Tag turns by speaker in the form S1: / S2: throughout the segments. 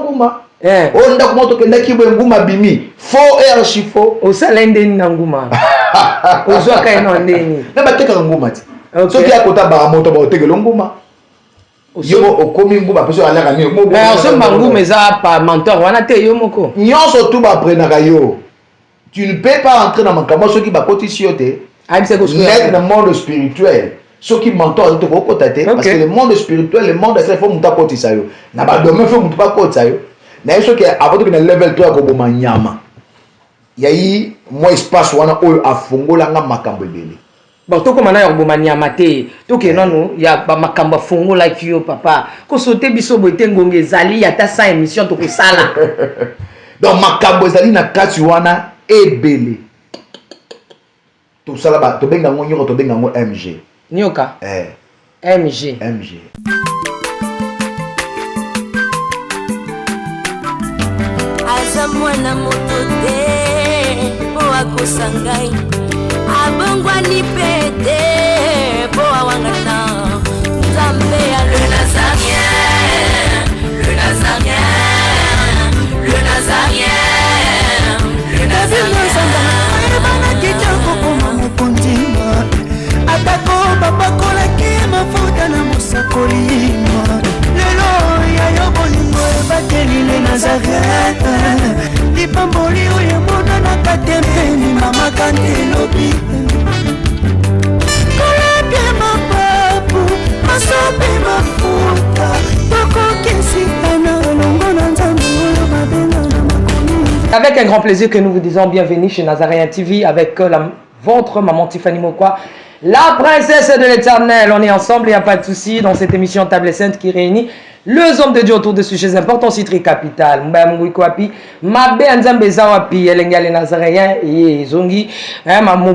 S1: Nguma oyo ndako moko tokendaki boye, nguma bimi faux et archi faux.
S2: Osala ndeni na nguma? Ozwaka ye na ndeni?
S1: Na batekaka nguma ti. Soki akota baka moto baotekela nguma, yo okomi nguma mpe soki alaka nini.
S2: Osomba nguma eza pa mentor wana te, yo moko?
S1: Nyonso tu baprenaka yo, tu ne peux pas entrer na makambo soki bakotisi yo te. Net na monde spirituel, soki mentor aza te, kokota te, parce que le monde spirituel, le monde astral, faut moto akotisa yo na badomaine, faut moto bakotisa yo na ye. Soki avant toki na level to ya koboma nyama, yayi mwa espace wana oyo afungolanga makambo ebele.
S2: Bon, tokóma na ya koboma nyama te, tokende nanu ya bamakambo afungolaki yo. Papa, kosote biso boye te, ngonga ezali ata sans émission tokosala.
S1: Donc makambo ezali na kati wana ebele. Tosala ba tobenga yango nyoka, tobenga yango MG.
S2: Nyoka?
S1: Eh.
S2: MG?
S1: MG.
S3: Aza mwana moto te mpo akosa ngai, abongwani mpe te mpo awangana. Nzambe ya le Nazarien, le Nazarien, le Nazarien, le Nazarien.
S4: Ayebanaki te kokoma mokonzi, atako bapakolaki mafuta na mosakoli. Lelo ya yo bolingo ebateli le Nazaret, lipamboli oyo emonanaka te mpeni mama kante elobi kolapia mapapu masope mafuta, tokokesitana elongo na Nzambe oyo babenga na makomi.
S2: Avec un grand plaisir que nous vous disons bienvenue chez Nazaréen TV avec votre maman Tiffany Mokwa, la princesse de l'éternel. On est ensemble, il n'y a pas de souci, dans cette émission Table Sainte qui réunit les hommes de Dieu autour de sujets importants, citri capital. Mbaya Mungu iko wapi? Mabe ya Nzambe eza wapi? Elenge ya les Nazaréens ye ezongi.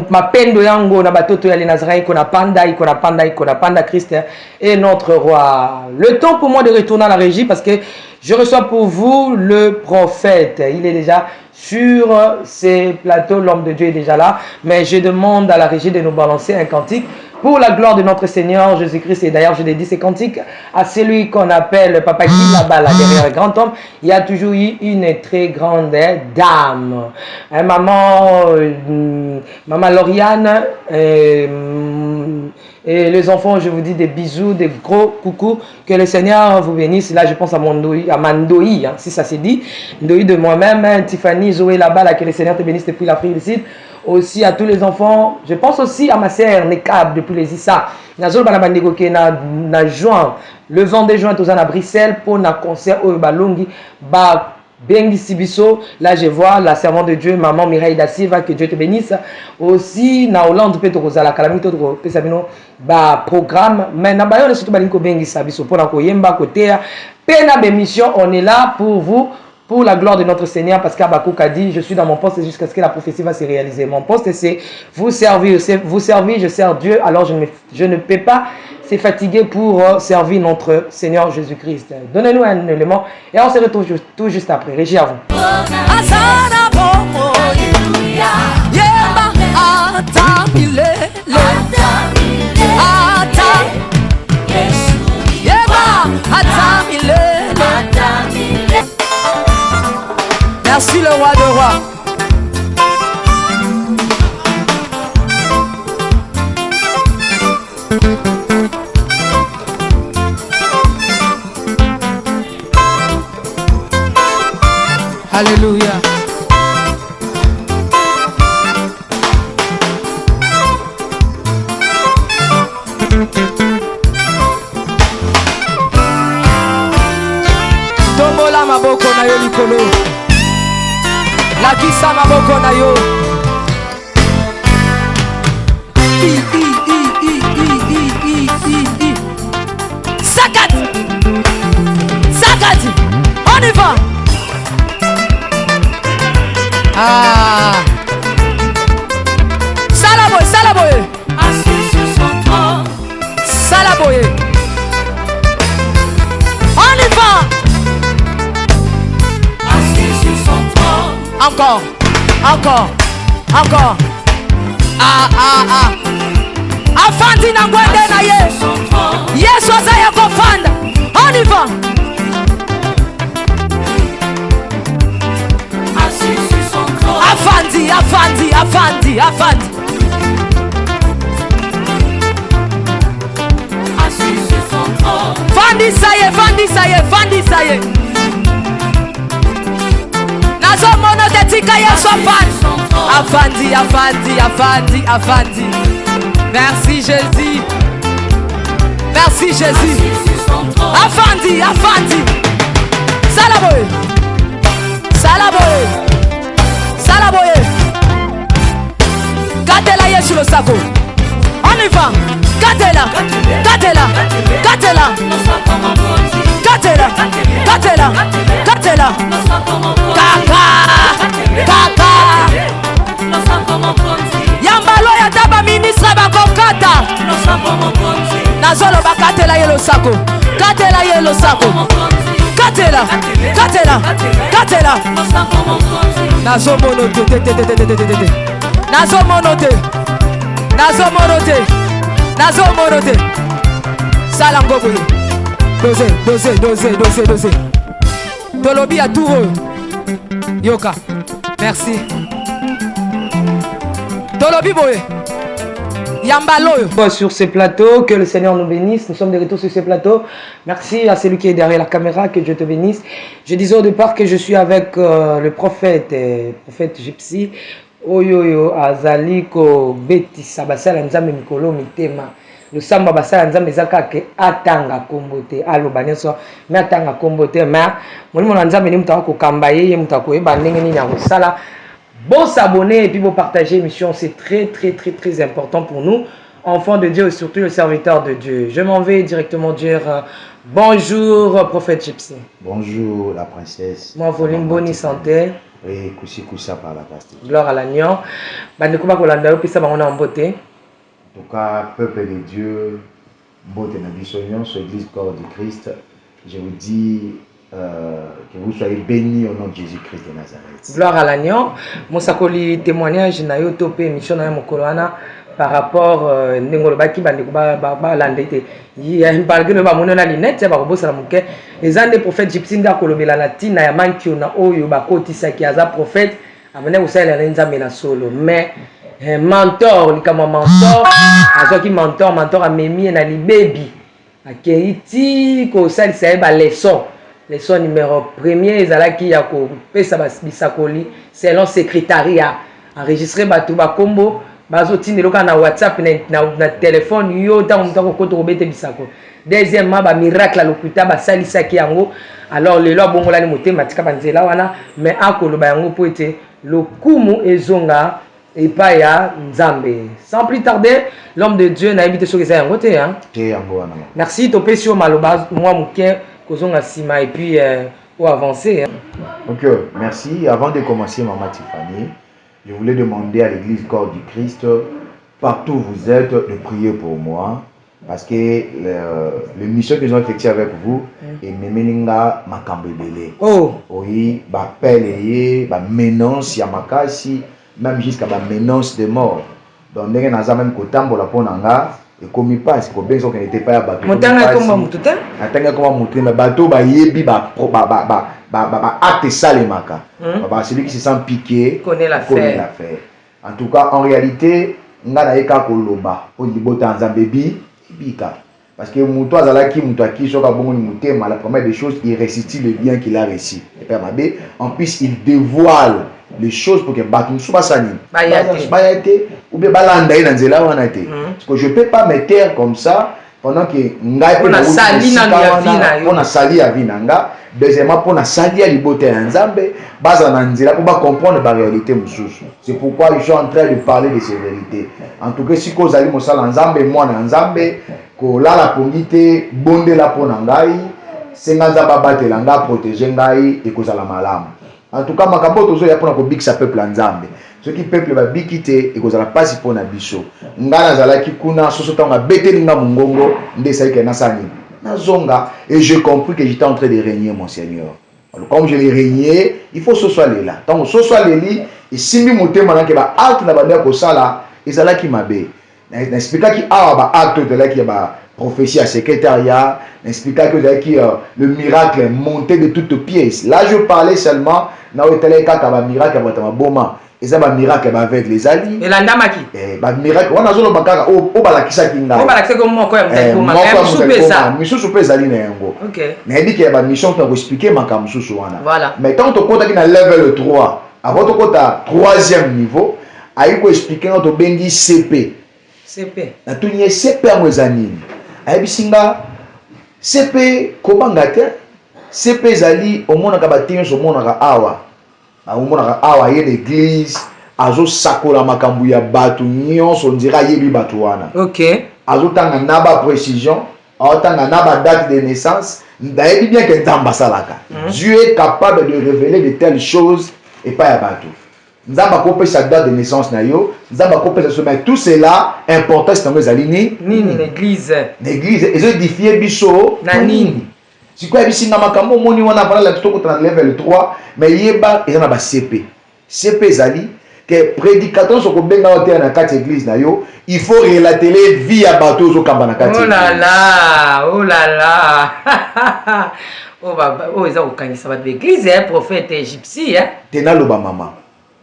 S2: Mapendo yango na batoto ya les Nazaréens iko na panda, iko na panda, iko na panda. Christ est notre roi. Le temps pour moi de retourner à la régie parce que je reçois pour vous le prophète. Il est déjà sur ces plateaux, l'homme de Dieu est déjà là. Mais je demande à la régie de nous balancer un cantique pour la gloire de notre Seigneur Jésus-Christ. Et d'ailleurs, je dédie ces cantiques à celui qu'on appelle Papa Guy là-bas, là, derrière un grand homme. Il y a toujours eu une très grande dame. Hein, maman Lauriane, et les enfants, je vous dis des bisous, des gros coucous. Que le Seigneur vous bénisse. Là, je pense à mon Ndoyi, à ma Ndoyi, hein, si ça s'est dit. Ndoyi de moi-même, hein, Tiffany, Zoé là-bas, là, que le Seigneur te bénisse depuis l'Afrique du Sud. Aussi à tous les enfants. Je pense aussi à ma sœur Nekab depuis les Issa. Nazoloba na bandeko ke na juin, le 22 juin, toza na Bruxelles pour na concert oyo balongi ba bengisi biso. Là, je vois la servante de Dieu, maman Mireille da Silva, que Dieu te bénisse. Aussi na Hollande mpe tokozala kala mingi, to tokopesa bino baprogramme. Mais na bayo surtout balingi kobengisa biso mpona koyemba, koteya mpe na bémission, on est là pour vous, pour la gloire de notre Seigneur, parce qu'Abakouk a dit: «Je suis dans mon poste jusqu'à ce que la prophétie va se réaliser.» Mon poste, c'est vous servir, c'est vous servir, je sers Dieu, alors je ne peux pas se fatiguer pour servir notre Seigneur Jésus-Christ. Donnez-nous un élément et on se retrouve tout juste après. Régie à vous.
S4: Aza na bomoi, yemba ata milele, ata yemba ata milele. Merci le roi de rois. Alléluia. Tombola maboko na yo likolo, lakisa maboko na yo. I, i, i, i, i, i, i, i, i. Sakati sakati, on y va. Ah. Sala boye, sala boye.
S3: Assis sur son trône.
S4: Sala boye, on y va.
S3: Assis sur son trône.
S4: Encore, encore, encore. Ah, ah, ah. Afandi na ngwende na ye.
S3: Son trône.
S4: Yesu aza ya kofanda. On y va. Afandi, afandi. Fandisa ye, fandisa ye, fandisa ye. Nazomona te, tika Yesu afandi. Afandi, afandi, afandi, afandi. Merci Jésus, merci Jésus. Afandi, afandi. Sala boye, sala boye, sala boye. Katela Yesu losako. On y va. Katela, katela, katela, katela, katela, katela. Kaka, kaka. Yambalo ya ta baministre bakokata. Nazoloba, katela ye losako, katela ye losako, katela, katela, katela. Nazomono te, te, te, te, te, te, te, te, te. Nazomono te, nazomono te, nazomono te. Sala ngo boye. Dose, dose, dose, dose, dose. Tolobi ya tour oyo. Yoka, merci. Tolobi boye, yambala oyo.
S2: Sur ce plateau, que le Seigneur nous bénisse. Nous sommes de retour sur ce plateau. Merci à celui qui est derrière la caméra, que Dieu te bénisse. Je disais au départ que je suis avec le prophète Gypsy. Oyo azali kobetisa basala Nzambe mikolo mitema. Losambo basala Nzambe eza kaka atanga kombo te, aloba nyonso, mais atanga kombo te. Mais molimo na Nzambe nde moto akokamba ye, ye moto akoyeba ndenge nini akosala. Bon, s'abonner et puis vous partager l'émission, c'est très très très très important pour nous, enfants de Dieu et surtout le serviteur de Dieu. Je m'en vais directement dire bonjour, prophète Gypsy.
S1: Bonjour, la princesse.
S2: Moi, volume, bonne santé.
S1: Oui, kusi kusa par la grâce de Dieu.
S2: Gloire à l'agneau. Bandeko bakolanda yo, pesa bango na mbote.
S1: En tout cas, peuple de Dieu, mbote na biso nyonso, Église Corps du Christ, je vous dis que vous soyez bénis au nom de Jésus-Christ de Nazareth.
S2: Gloire à l'agneau. Mosakoli, témoignage na yo to pe émission na yo mokolo wana par rapport ndenge olobaki, bandeko balanda ete malgré no bamoni na lunette ya bakobosana moke, eza nde prophète Gypsy nde akolobela na ntina ya mankiona oyo bakotisaki. Aza prophète, amandaki kosalela na Nzambe na solo, mais mentor, likambo ya mentor, azwaki mentor, mentor amemi ye na libebi, akei ti kosalisa ye baleçon. Leçon numéro premier ezalaki ya kopesa bisakoli selon secrétariat, enregistre bato bakombo, bazotindela kaka na WhatsApp, na telefone yo ntango moto akokota kobeta bisako. Deuxièmement, bamiracle ya lokuta basalisaki yango. Alors lelo abongolani motema, atika banzela wana, mais akoloba yango mpo ete lokumu ezonga epai ya Nzambe. Sans plus tarder, l'homme de Dieu, nayebi te soki eza yango te, hein?
S1: Te, yango wana.
S2: Merci. Topesi yo maloba mwa moke kozonga nsima et puis oavancer, hein.
S1: Ok, merci. Avant de commencer, Maman Tiffany, je voulais demander à l'église Corps du Christ, partout où vous êtes, de prier pour moi. Parce que l'émission qu'ils ont effectuée avec vous, ememeli nga makambo ebele.
S2: Oh.
S1: Oui, ba appel, ba menace ya makasi, même jusqu'à ba menace de mort. Donc ndenge naza même kotambola mpo na nga ekomi mpasi, kobengisa kokende te epai ya bato.
S2: Motanga ekomba motu te.
S1: Natangi akoma motu te, mais bato bayebi baacte esalemaka. Celui qui se sent piqué
S2: connaît l'affaire.
S1: Connaît l'affaire. En tout cas, en réalité, nga naye kaka koloba oyo libota ya Nzambe ebi ebika, parce que moto azalaki moto aki, soki abongoli motema, la première des choses, il restitue le bien qu'il a reçu epai ya mabe. En plus, il dévoile les choses pour que bato mosusu basala nini?
S2: Baya te.
S1: Baya te ou bien balanda ye na nzela wana te. Parce que je peux pas me taire comme ça pendant que ngai mpe
S2: Mpo na
S1: nauti
S2: sali
S1: mosika
S2: nanu ya
S1: wana,
S2: vie na yo.
S1: mpo na sali ya vie na nga. Deuxièmement, mpo na sali ya libota ya Nzambe, bazala na nzela mpo bacomprendre baréalité mosusu. C'est pourquoi je suis en train de parler de ces vérités. En tout cas, sikoyo ozali mosala ya Nzambe, mwana ya Nzambe, kolala pongi te, bondela mpo na ngai, senga Nzambe abatela ngai, protege ngai, ekozala malamu. En tout cas, makambo oyo tozoya mpona kobikisa peuple ya Nzambe, soki peuple babiki te, ekozala mpasi mpo na biso. Ngai nazalaki kuna soso, ntango abeteli nga mongongo nde esaliki nasala nini? Nazonga. Et j'ai compris que j'étais en train de renier mon Seigneur. Alors, comme je l'ai renié, il faut soso alela. Ntango soso aleli, esimbi motema nake, baacte na bandi ya kosala ezalaki mabe. Naexplikaki awa baacte oyo ezalaki ya baprophétie ya secrétariat, naexplikaki oyo ezalaki le miracle monté de toutes pièces. Là, je parlais seulement na oyo etalaki kaka bamiracle ya bato ya maboma. Eza bamiracle, baaveugle ezali.
S2: Elandamaki.
S1: Bamiracle wana azoloba kaka oyo balakisaki ngai.
S2: Oyo balakisaki moko ya moto
S1: moko ya
S2: mosusu mpe eza.
S1: Misusu mpe ezali na yango. Nayebi ke ya bamission mpona koexpliquer makambo mosusu wana.
S2: Voilà.
S1: Mais ntango tokɔtaki na level 3, avant tokɔta troisième niveau, ayi koexpliquer nga tobengi CP.
S2: CP.
S1: Natuni ye: CP yango eza nini? Ayebisi nga: CP, kobanga te, CP ezali omonaka bate nyonso omonaka awa, omonaka awa ye na église azosakola makambo ya bato nyonso, ndira ayebi bato wana. Azotanga na baprécision, aotanga na badate de naissance. Nayebi bien ke Nzambe asalaka. Dieu est capable de révéler de telles choses epai ya bato. Nzambe akopesa date de naissance na yo, Nzambe akopesa so. Mais tout cela, importance nango ezali nini?
S2: Nini na église?
S1: Na église ezoédifie biso.
S2: Na nini?
S1: Sikoyo ayebisinga makambo omoni wana, mpona tokota na level 3. Mais yeba, eza na ba CP. CP ezali ke prédicateur nyonso kobenga yo te na kati ya église na yo, il faut relater vie ya bato oyo ozokamba na kati.
S2: Oh là là, oh là là, oyo eza kokangisa bato baeglise, prophète Gypsy.
S1: Te, naloba, mama.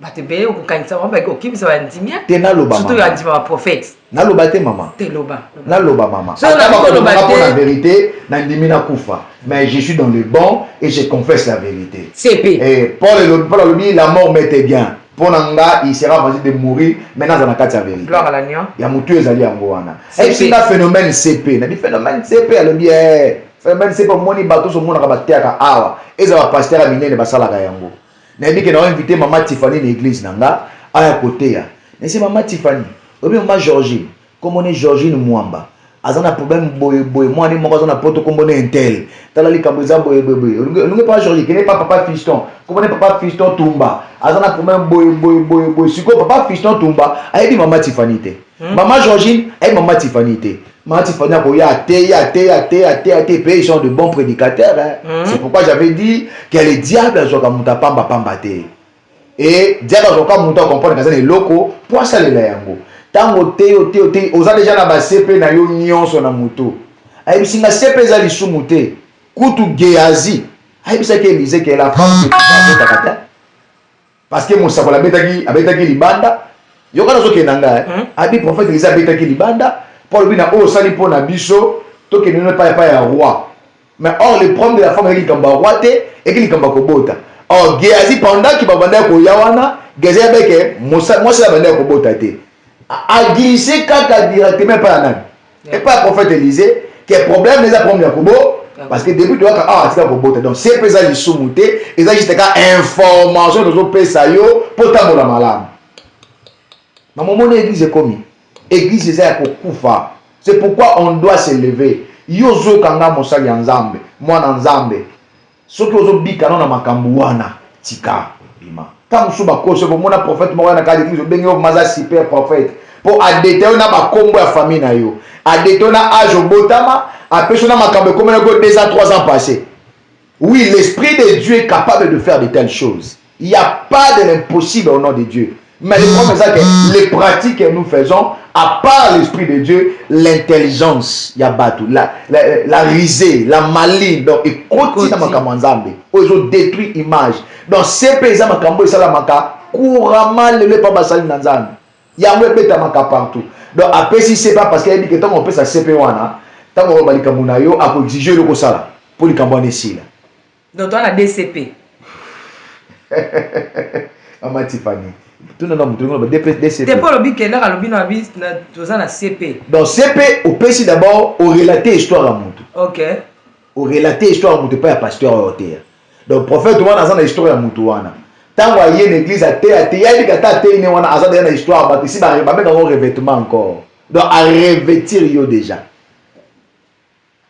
S2: Bato ebele okokangisa bango, okimisa bandimi.
S1: Te, naloba.
S2: Surtout oyo andima baprophète.
S1: Naloba te, mama.
S2: Te, loba.
S1: Naloba, mama.
S2: So, na koloba te.
S1: Mpona vérité, nandimi nakufa, mais je suis dans le bon et je confesse la vérité.
S2: CP.
S1: Et Paul alobi: la mort m'était bien. Mpo na nga, il sera facile de mourir, maintenant aza na kati ya vérité.
S2: Gloire à l'agneau.
S1: Ya motu ezali yango wana.
S2: CP.
S1: Ebisinga phénomène CP. Nabi phénomène CP, alobi: phénomène CP, omoni bato oso omonaka bateyaka awa, eza bapasteur ya minene basalaka yango. Nayebi ke na invité mama Tiffany na église na nga, aya koteya. Nayesi mama Tiffany, oyebi mama Georgine, kombo Georgine Mwamba, aza na problème boye boye, mwana moko aza na poto, kombo ne intel, tala likambo eza boye boye boye. Olungi papa Georgine, kende pa papa Fiston, kombo ne papa Fiston Tumba, aza na problème boye boye boye boye. Sikoyo papa Fiston Tumba ayebi mama Tiffany te, mama Georgine ayebi mama Tiffany te. Mama Tiffany akoya, ateya, ateya, ateya, ateya te. Pe ils sont de bons prédicateurs, hein. C'est pourquoi j'avais dit que le diable azwaka moto apamba pamba te. E diable azwaka moto acomprendre kaza na eloko mpo asalela yango. Ntango te ote ote, oza deja na baCP na yo nyonso na moto. Ayebisi nga CP eza lisumu te. Kutu Geazi ayebisaki Elize ke la femme que abetaka te, parce que mosakoli abetaki libanda. Yoka, nazokende na ngai. Abi prophète Elize abetaki libanda mpo alobi na oyo osali mpo na biso, tokende no epai epai ya roi. Mais or le problème de la femme ezaki likambo ya roi te, eki likambo ya kobota. Or Geazi, pendant ki babandaki koya wana, Geazi ayebeke mwasi abandaki kobota te, aglisse kaka directement epai ya nani? Epai ya prophète Élisée, ke problème eza problème ya kobo, parce que depuis toyaka awa atika kobota. Donc se mpe eza lisumu te, eza juste ka information tozopesa yo mpo tambola malamu. Na momona église ekomi, église eza ya kokufa. C'est pourquoi on doit se lever. Yo ozokanga mosali ya Nzambe, mwana Nzambe, soki ozobika no na makambo wana, tika, bima. Ntango mosusu bakosi, komona prophète moko ya na kati église, obengi yo maza super prophète mpo adete yo na bakombo ya famille na yo, adete yo na age obotama, apesi yo na makambo ekomelaki yo 2 ans, 3 ans passé. Oui, l'esprit de Dieu est capable de faire de telles choses. Il n'y a pas de l'impossible au nom de Dieu. Mais le problème, c'est que les pratiques que nous faisons, à part l'esprit de Dieu, l'intelligence ya bato, la risée, la maligne, donc ekoti na makambo ya Nzambe oyo ezodétruire image. Donc CP eza makambo esalamaka couramment lelo epa basali na Nzambe. Yango ebetamaka partout. Donc apesi CP parce que ayebi ke ntango opesa CP wana, ntango oloba likambo na yo, akoexige eloko osala mpo likambo wana esila.
S2: Donc toza na DCP.
S1: Mama Tiffany, tuna na moto oloba DCP.
S2: Te, mpo olobi kendaka, alobi na toza na CP.
S1: Donc CP, opesi d'abord, orelate histoire ya moto. Orelate histoire ya moto epai ya pasteur oyo oteya. Donc prophète wana aza na histoire ya moto wana. Ntango aye na église, ateya, ateya, ayebi ata ateyi ne wana, aza deja na histoire ya bato esi babengango revêtement encore. Donc arevêtir yo déjà,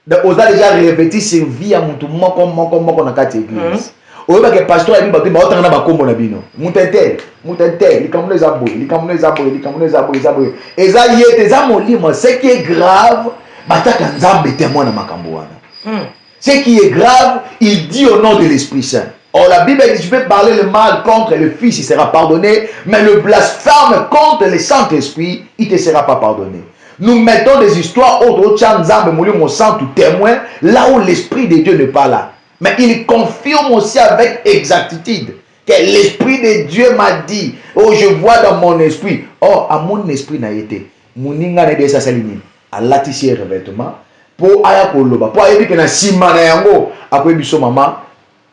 S1: donc oza déjà revêti sur vie ya motu moko moko moko na kati ya église. Oyebake pasteur ayebi bato baotanga na bakombo na bino: moto intel, moto intel, likambo no eza boye, likambo no eza boye, likambo no eza boye, eza boye. Eza ye te, eza molimo. Ce qui est grave, bataka Nzambe témoin na makambo wana. Ce qui est grave, il dit au nom de l'Esprit Saint. Or la Bible dit: tu peux parler le mal contre le Fils, il sera pardonné, mais le blasphème contre le Saint-Esprit, il ne te sera pas pardonné. Nous mettons des histoires autres, Nzambe molimo santu témoin, là où l'Esprit de Dieu n'est pas là. Mais il confirme aussi avec exactitude. Que l'esprit de Dieu m'a dit. Oh, je vois dans mon esprit. Oh, à mon esprit na ye te. Moninga na ye deja asali nini? Alatisi ye revêtement po aya koloba, po ayebi ke na nsima na yango akoyebi biso mama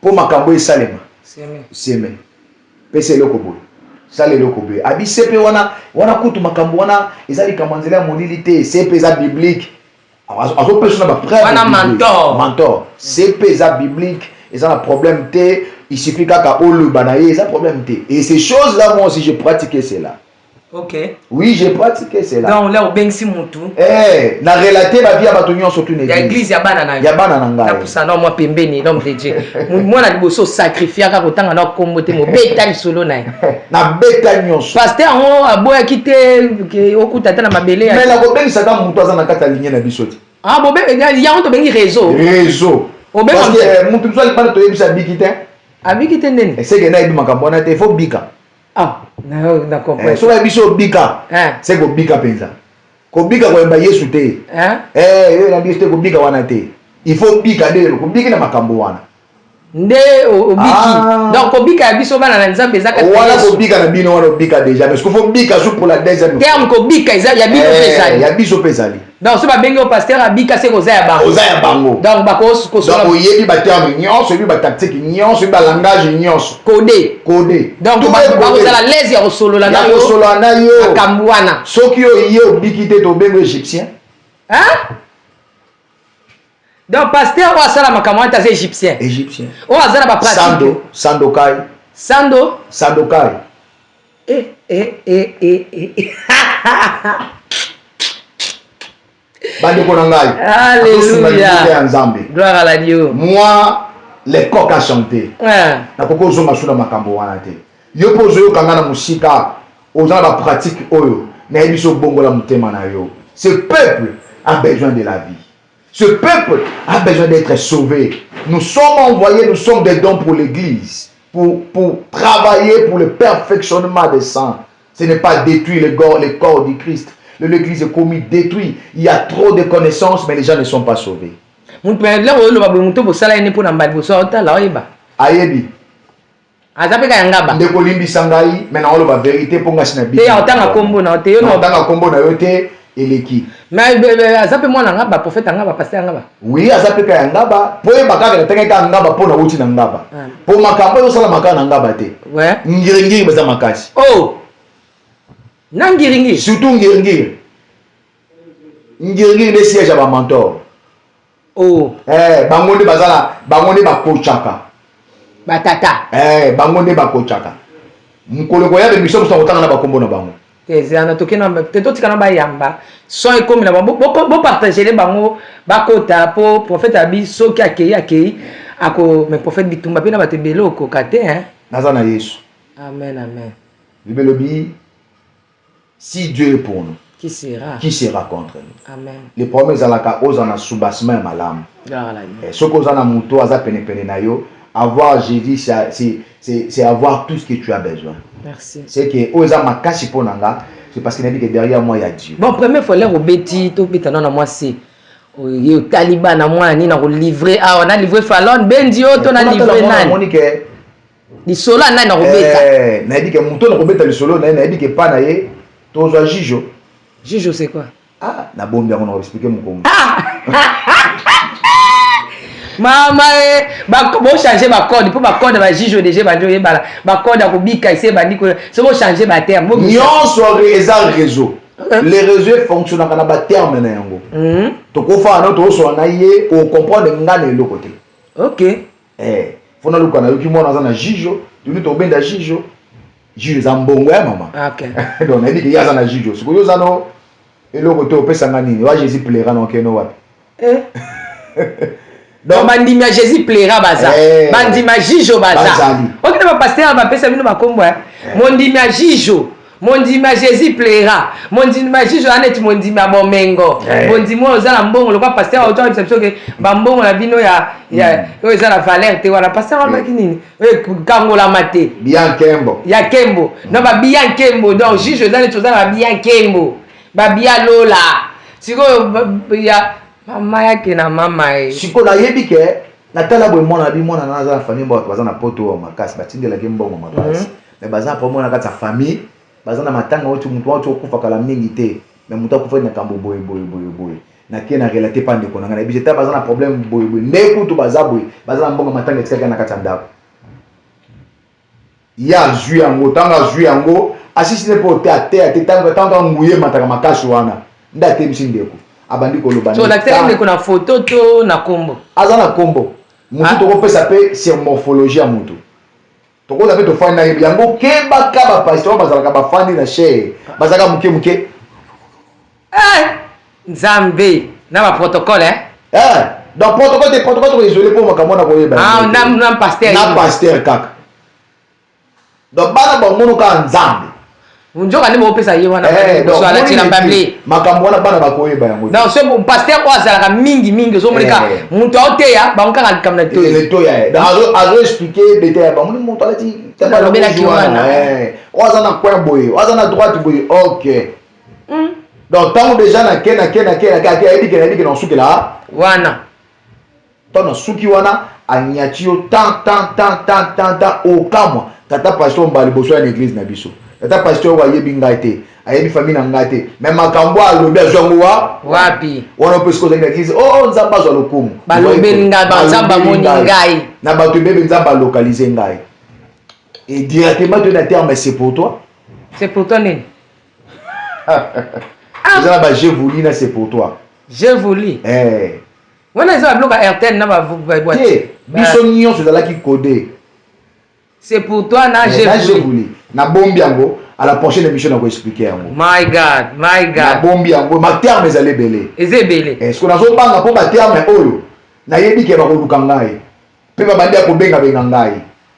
S1: po makambo esalema. Seme. Pesa eloko boye. Sala eloko boye. Abi sepe wana, wana kutu makambo wana eza likambo ya nzela ya molili te. Sepe eza biblique. Azopesa na ba preuve.
S2: Wana mentor.
S1: Mentor. Sepe eza biblique, eza na problème te. Il suffit kaka oloba na ye, eza problème te. Et ces choses là moi aussi j'ai pratiqué cela.
S2: Ok.
S1: Oui, j'ai pratiqué cela.
S2: Donc là obengisi mutu.
S1: Eh, na relater ba vie ya bato nyonso tu
S2: Ya église ya bana na
S1: yo. Ya bana na ngai.
S2: Na pusana mwa pembeni l'homme de Dieu. Mwana liboso sacrifier kaka kotanga na kombo te mobeta lisolo na ye.
S1: Na beta nyonso.
S2: Pasteur yango aboyaki te ke okuta ata na mabele ya.
S1: Mais na kobengisa ka mutu aza na kati ya ligne na biso te.
S2: Ah bobe yango tobengi réseau.
S1: Réseau.
S2: Obenga
S1: Parce que mutu mosusu alibana toyebisa abiki te.
S2: Abiki te ndeni.
S1: Eseke na yebi makambo wana te, il faut bika.
S2: Ah, na na comprendre.
S1: Eh, soki ayebi biso obika,
S2: eh.
S1: se kobika mpenza. Kobika koyamba Yesu te.
S2: Eh?
S1: Eh, yo na biso te kobika wana te. Il faut bika nde kobiki na makambo wana.
S2: Nde obiki.
S1: Ah.
S2: Donc kobika ya biso bana na Nzambe eza kati
S1: wana
S2: Yesu.
S1: Kobika na bino wana obika déjà, mais faut bika su pour la deuxième.
S2: Terme kobika eza ya bino
S1: eh,
S2: mpe ezali.
S1: Ya biso mpe ezali.
S2: Donc soki babengi yo pasteur abika se koza ya bango.
S1: Oza ya bango.
S2: Donc bakosola.
S1: Donc oyebi ba terme nyonso, oyebi ba tactique nyonso, oyebi ba langage nyonso.
S2: Codé.
S1: Codé.
S2: Donc bakozala l'aise ya kosolola na
S1: yo. Ya kosolola na yo.
S2: Makambo wana.
S1: Soki oye obiki te tobengo égyptien.
S2: Hein? Donc pasteur oyo asala makambo wana te aza égyptien.
S1: Égyptien.
S2: Oyo aza na ba pratique.
S1: Sando, Sandokai.
S2: Sando.
S1: Sandokai.
S2: Eh, eh, eh, eh, eh.
S1: Bandeko na ngai.
S2: Alléluia.
S1: Ya Nzambe.
S2: Gloire à la Dieu.
S1: Moi, les coqs a chanté. Nakoki ozonga su na makambo wana te. Yo mpo ozoyoka nga na mosika, oza na ba pratique oyo, nayebi so bongola motema na yo. Ce peuple a besoin de la vie. Ce peuple a besoin d'être sauvé. Nous sommes envoyés, nous sommes des dons pour l'église, pour travailler pour le perfectionnement des saints. Ce n'est pas détruire le corps du Christ. L'église est commis détruit. Il y a trop de connaissances, mais les gens ne sont pas sauvés.
S2: Mutu là oyo loba boye mutu bosala ye mpo na mbali boso otala oyeba.
S1: Ayebi.
S2: Aza pe kaka ngaba.
S1: Ndeko limbisa ngai, mais na oloba vérité mpo nga sina
S2: bi. Te otanga kombo na te yo
S1: na otanga kombo na yo te eleki.
S2: Mais aza pe mwana ngaba, prophète ngaba, pasteur ngaba.
S1: Oui, aza pe kaka ngaba, po yeba kaka na tanga kaka ngaba po na wuti na ngaba. Po makambo ezo sala makaka na ngaba te.
S2: Ouais.
S1: Ngiringiri baza makasi.
S2: Oh. Na ngiringiri.
S1: Surtout ngiringiri. Ngiringiri nde siège ya ba mentor.
S2: Oh.
S1: Eh, bango nde bazala, bango nde bakochaka.
S2: Batata.
S1: Eh, bango nde bakochaka. Mokolo koya be mission mosusu akotanga na bakombo na bango.
S2: Te zana toke na te totika na bayamba. Son ekomi na bango bo, bo partager bango bakota po prophète abi soki akei akei ako mais prophète bitumba pe na bato ebele okoka te hein.
S1: Naza na Yesu.
S2: Amen amen.
S1: Bible elobi si Dieu est pour nous,
S2: qui sera?
S1: Qui sera contre nous?
S2: Amen.
S1: Le problème ezalaka oza na soubassement ya malamu. Eh, soki oza na moto aza penepene na yo, avoir Jésus c'est avoir tout ce que tu as besoin.
S2: Merci.
S1: C'est que oyo eza makasi mpo na nga, c'est parce que nayebi que derrière moi il y a Dieu.
S2: Bon, première fois l'air obeti to beta na mwasi. Oye otali bana mwana nini na ko livrer awa na livrer Fallon Bendi yo to na livrer nani?
S1: Moni que
S2: lisolo ya nani nakobeta?
S1: Eh, nayebi ke moto nakobeta lisolo na ye, nayebi ke pa na ye tozwa jujo.
S2: Jujo c'est quoi?
S1: Ah, nabombi yango na expliquer mokongo.
S2: Ah! Mama eh, ba bo changer ba code po ba code ba jujo déjà bandi oyebala ba code ya kobika ese bandi ko so bo changer ba terme bo
S1: nyonso eza réseau. Les réseaux fonctionnaka na ba terme na yango. Tokofana no tosola na ye o comprendre nga na eloko te.
S2: OK.
S1: Eh, fona luka na yoki mwana aza na jujo, tuni tobenda jujo. Jujo eza mbongo ya mama.
S2: Ah, OK.
S1: Donc nayebi ke ye aza na jujo. Sikoyo oza no eloko te opesa nga nini? Wa Jésus plaira na okeno wapi?
S2: Eh. Donc bandimi ya Jésus plaira baza.
S1: Eh.
S2: Bandimi ya jujo baza.
S1: Bazali.
S2: Ok na ba pasteur ba pesa bino bakombo ya. Mondimi ya jujo. Mondimi ya Jésus plaira. Mondimi ya jujo aneti mondimi ya bomengo. Mondimi oyo oza na mbongo lokwa pasteur auto ayebisa biso ke ba mbongo na bino ya ya oyo eza na valeur te wana pasteur alobaki nini? Oyo kangolama te.
S1: Bien kembo.
S2: Ya kembo. Non ba bien kembo. Donc jujo eza neti oza na ba bien kembo. Ba bien lola. Sikoyo ya mama yake na mama ye.
S1: Sikoyo nayebi ke Natala boye, mwana na bi, mwana na aza na famille, bato baza na poto oyo makasi, batindelaki mbongo makasi, mais baza na problème na kati ya famille, baza na matanga oti motu oti okufa kala mingi te, mais motu akufaki na kambo boye boye boye boye. Nake na relate pa ndeko na ngai, nayebi ta baza na problème boye boye, nde kutu baza boye, baza na mbongo matanga etikaki na kati ya ndako. Ye azwi yango. Ntango azwi yango, asisi te mpo te ateya te. Ntango nguye emataka makasi wana nde atemisi ndeko, abandi koloba.
S2: So olakisaki ndeko na foto to na kombo?
S1: Aza na kombo motu. Tokopesa mpe sur morphologie ya motu, tokoza mpe tofandi na ye yango. Kebaka, bapasteur bazalaka bafandi na chaire, bazalaka moke moke.
S2: Eh, Nzambe, na baprotocole, eh?
S1: Eh, donc protocole te, protocole tokoisole mpo makambo wana koyeba.
S2: Ah, na pasteur.
S1: Na pasteur kaka. Donc bana bamono kaka Nzambe.
S2: Nzoka nde bopesa ye wana.
S1: Eh, donc,
S2: alatela mbable.
S1: Makambo wana bana bakoyeba yango.
S2: Donc so pasteur oyo azalaka mingi mingi, ozomoneka moto aoteya bango kaka likambo na
S1: toyi. Letoya, donc azo expliquer détail ya bango, moto alati.
S2: Alobelaki wana.
S1: Oyo aza na coin boye, oyo aza na droite boye, ok. Donc ntango déjà nake nake nake nake ake, ayebi ke nayebi ke na osukela
S2: wana.
S1: Ntango nasuki wana, anyati yo tan tan tan tan tan tan, okamwa. Tata pasteur mbala liboso ya na église na biso, tata pasteur oyo ayebi ngai te, ayebi famille na ngai te, mais makambo alobi, azwi yango wa
S2: wapi?
S1: Wana mpe sikoyo ozalaki na église, oh, Nzambe azwa lokumu.
S2: Balobeli ngai, Nzambe amoni ngai.
S1: Na bato ebebe, Nzambe alocaliser ngai et directement toye na terme "c'est pour toi".
S2: C'est pour toi nini?
S1: Eza na ba "j'ai voulu" na "c'est pour toi".
S2: "J'ai voulu".
S1: Eh.
S2: Wana eza babiloko ya Airtel na baboîte.
S1: Te, biso nyonso ezalaki codé.
S2: "C'est pour toi" na
S1: "J'ai
S2: voulu".
S1: Voulu, nabombi yango, à la prochaine émission nakoexpliquer yango.
S2: My God, my God.
S1: Nabombi yango, baterme ezali ebele.
S2: Eza ebele.
S1: Est ce que nazobanga mpo baterme oyo nayebi ke bakoluka ngai mpe babandi ya kobengabenga ngai,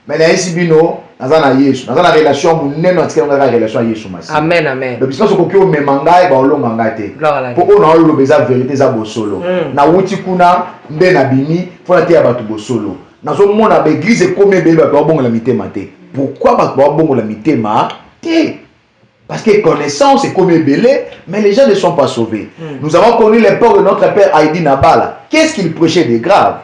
S1: mais nayesi bino, naza na Yesu, naza na relation monene, natikali kaka relation ya Yesu Masi.
S2: Amen, amen.
S1: Donc bisika soki omema ngai, baolonga ngai te, mpo oyo naoloba eza vérité, eza bosolo. Nawuti kuna nde nabimi mpo nateya bato bosolo. Nazomona baéglise ekomi ebele, bato babongola mitema te. Pourquoi bato babongola mitema te? Parce que connaissance est comme ebele, mais les gens ne sont pas sauvés. Nous avons connu l'époque de notre père Aïdi Nabala. Qu'est-ce qu'il prêchait de grave?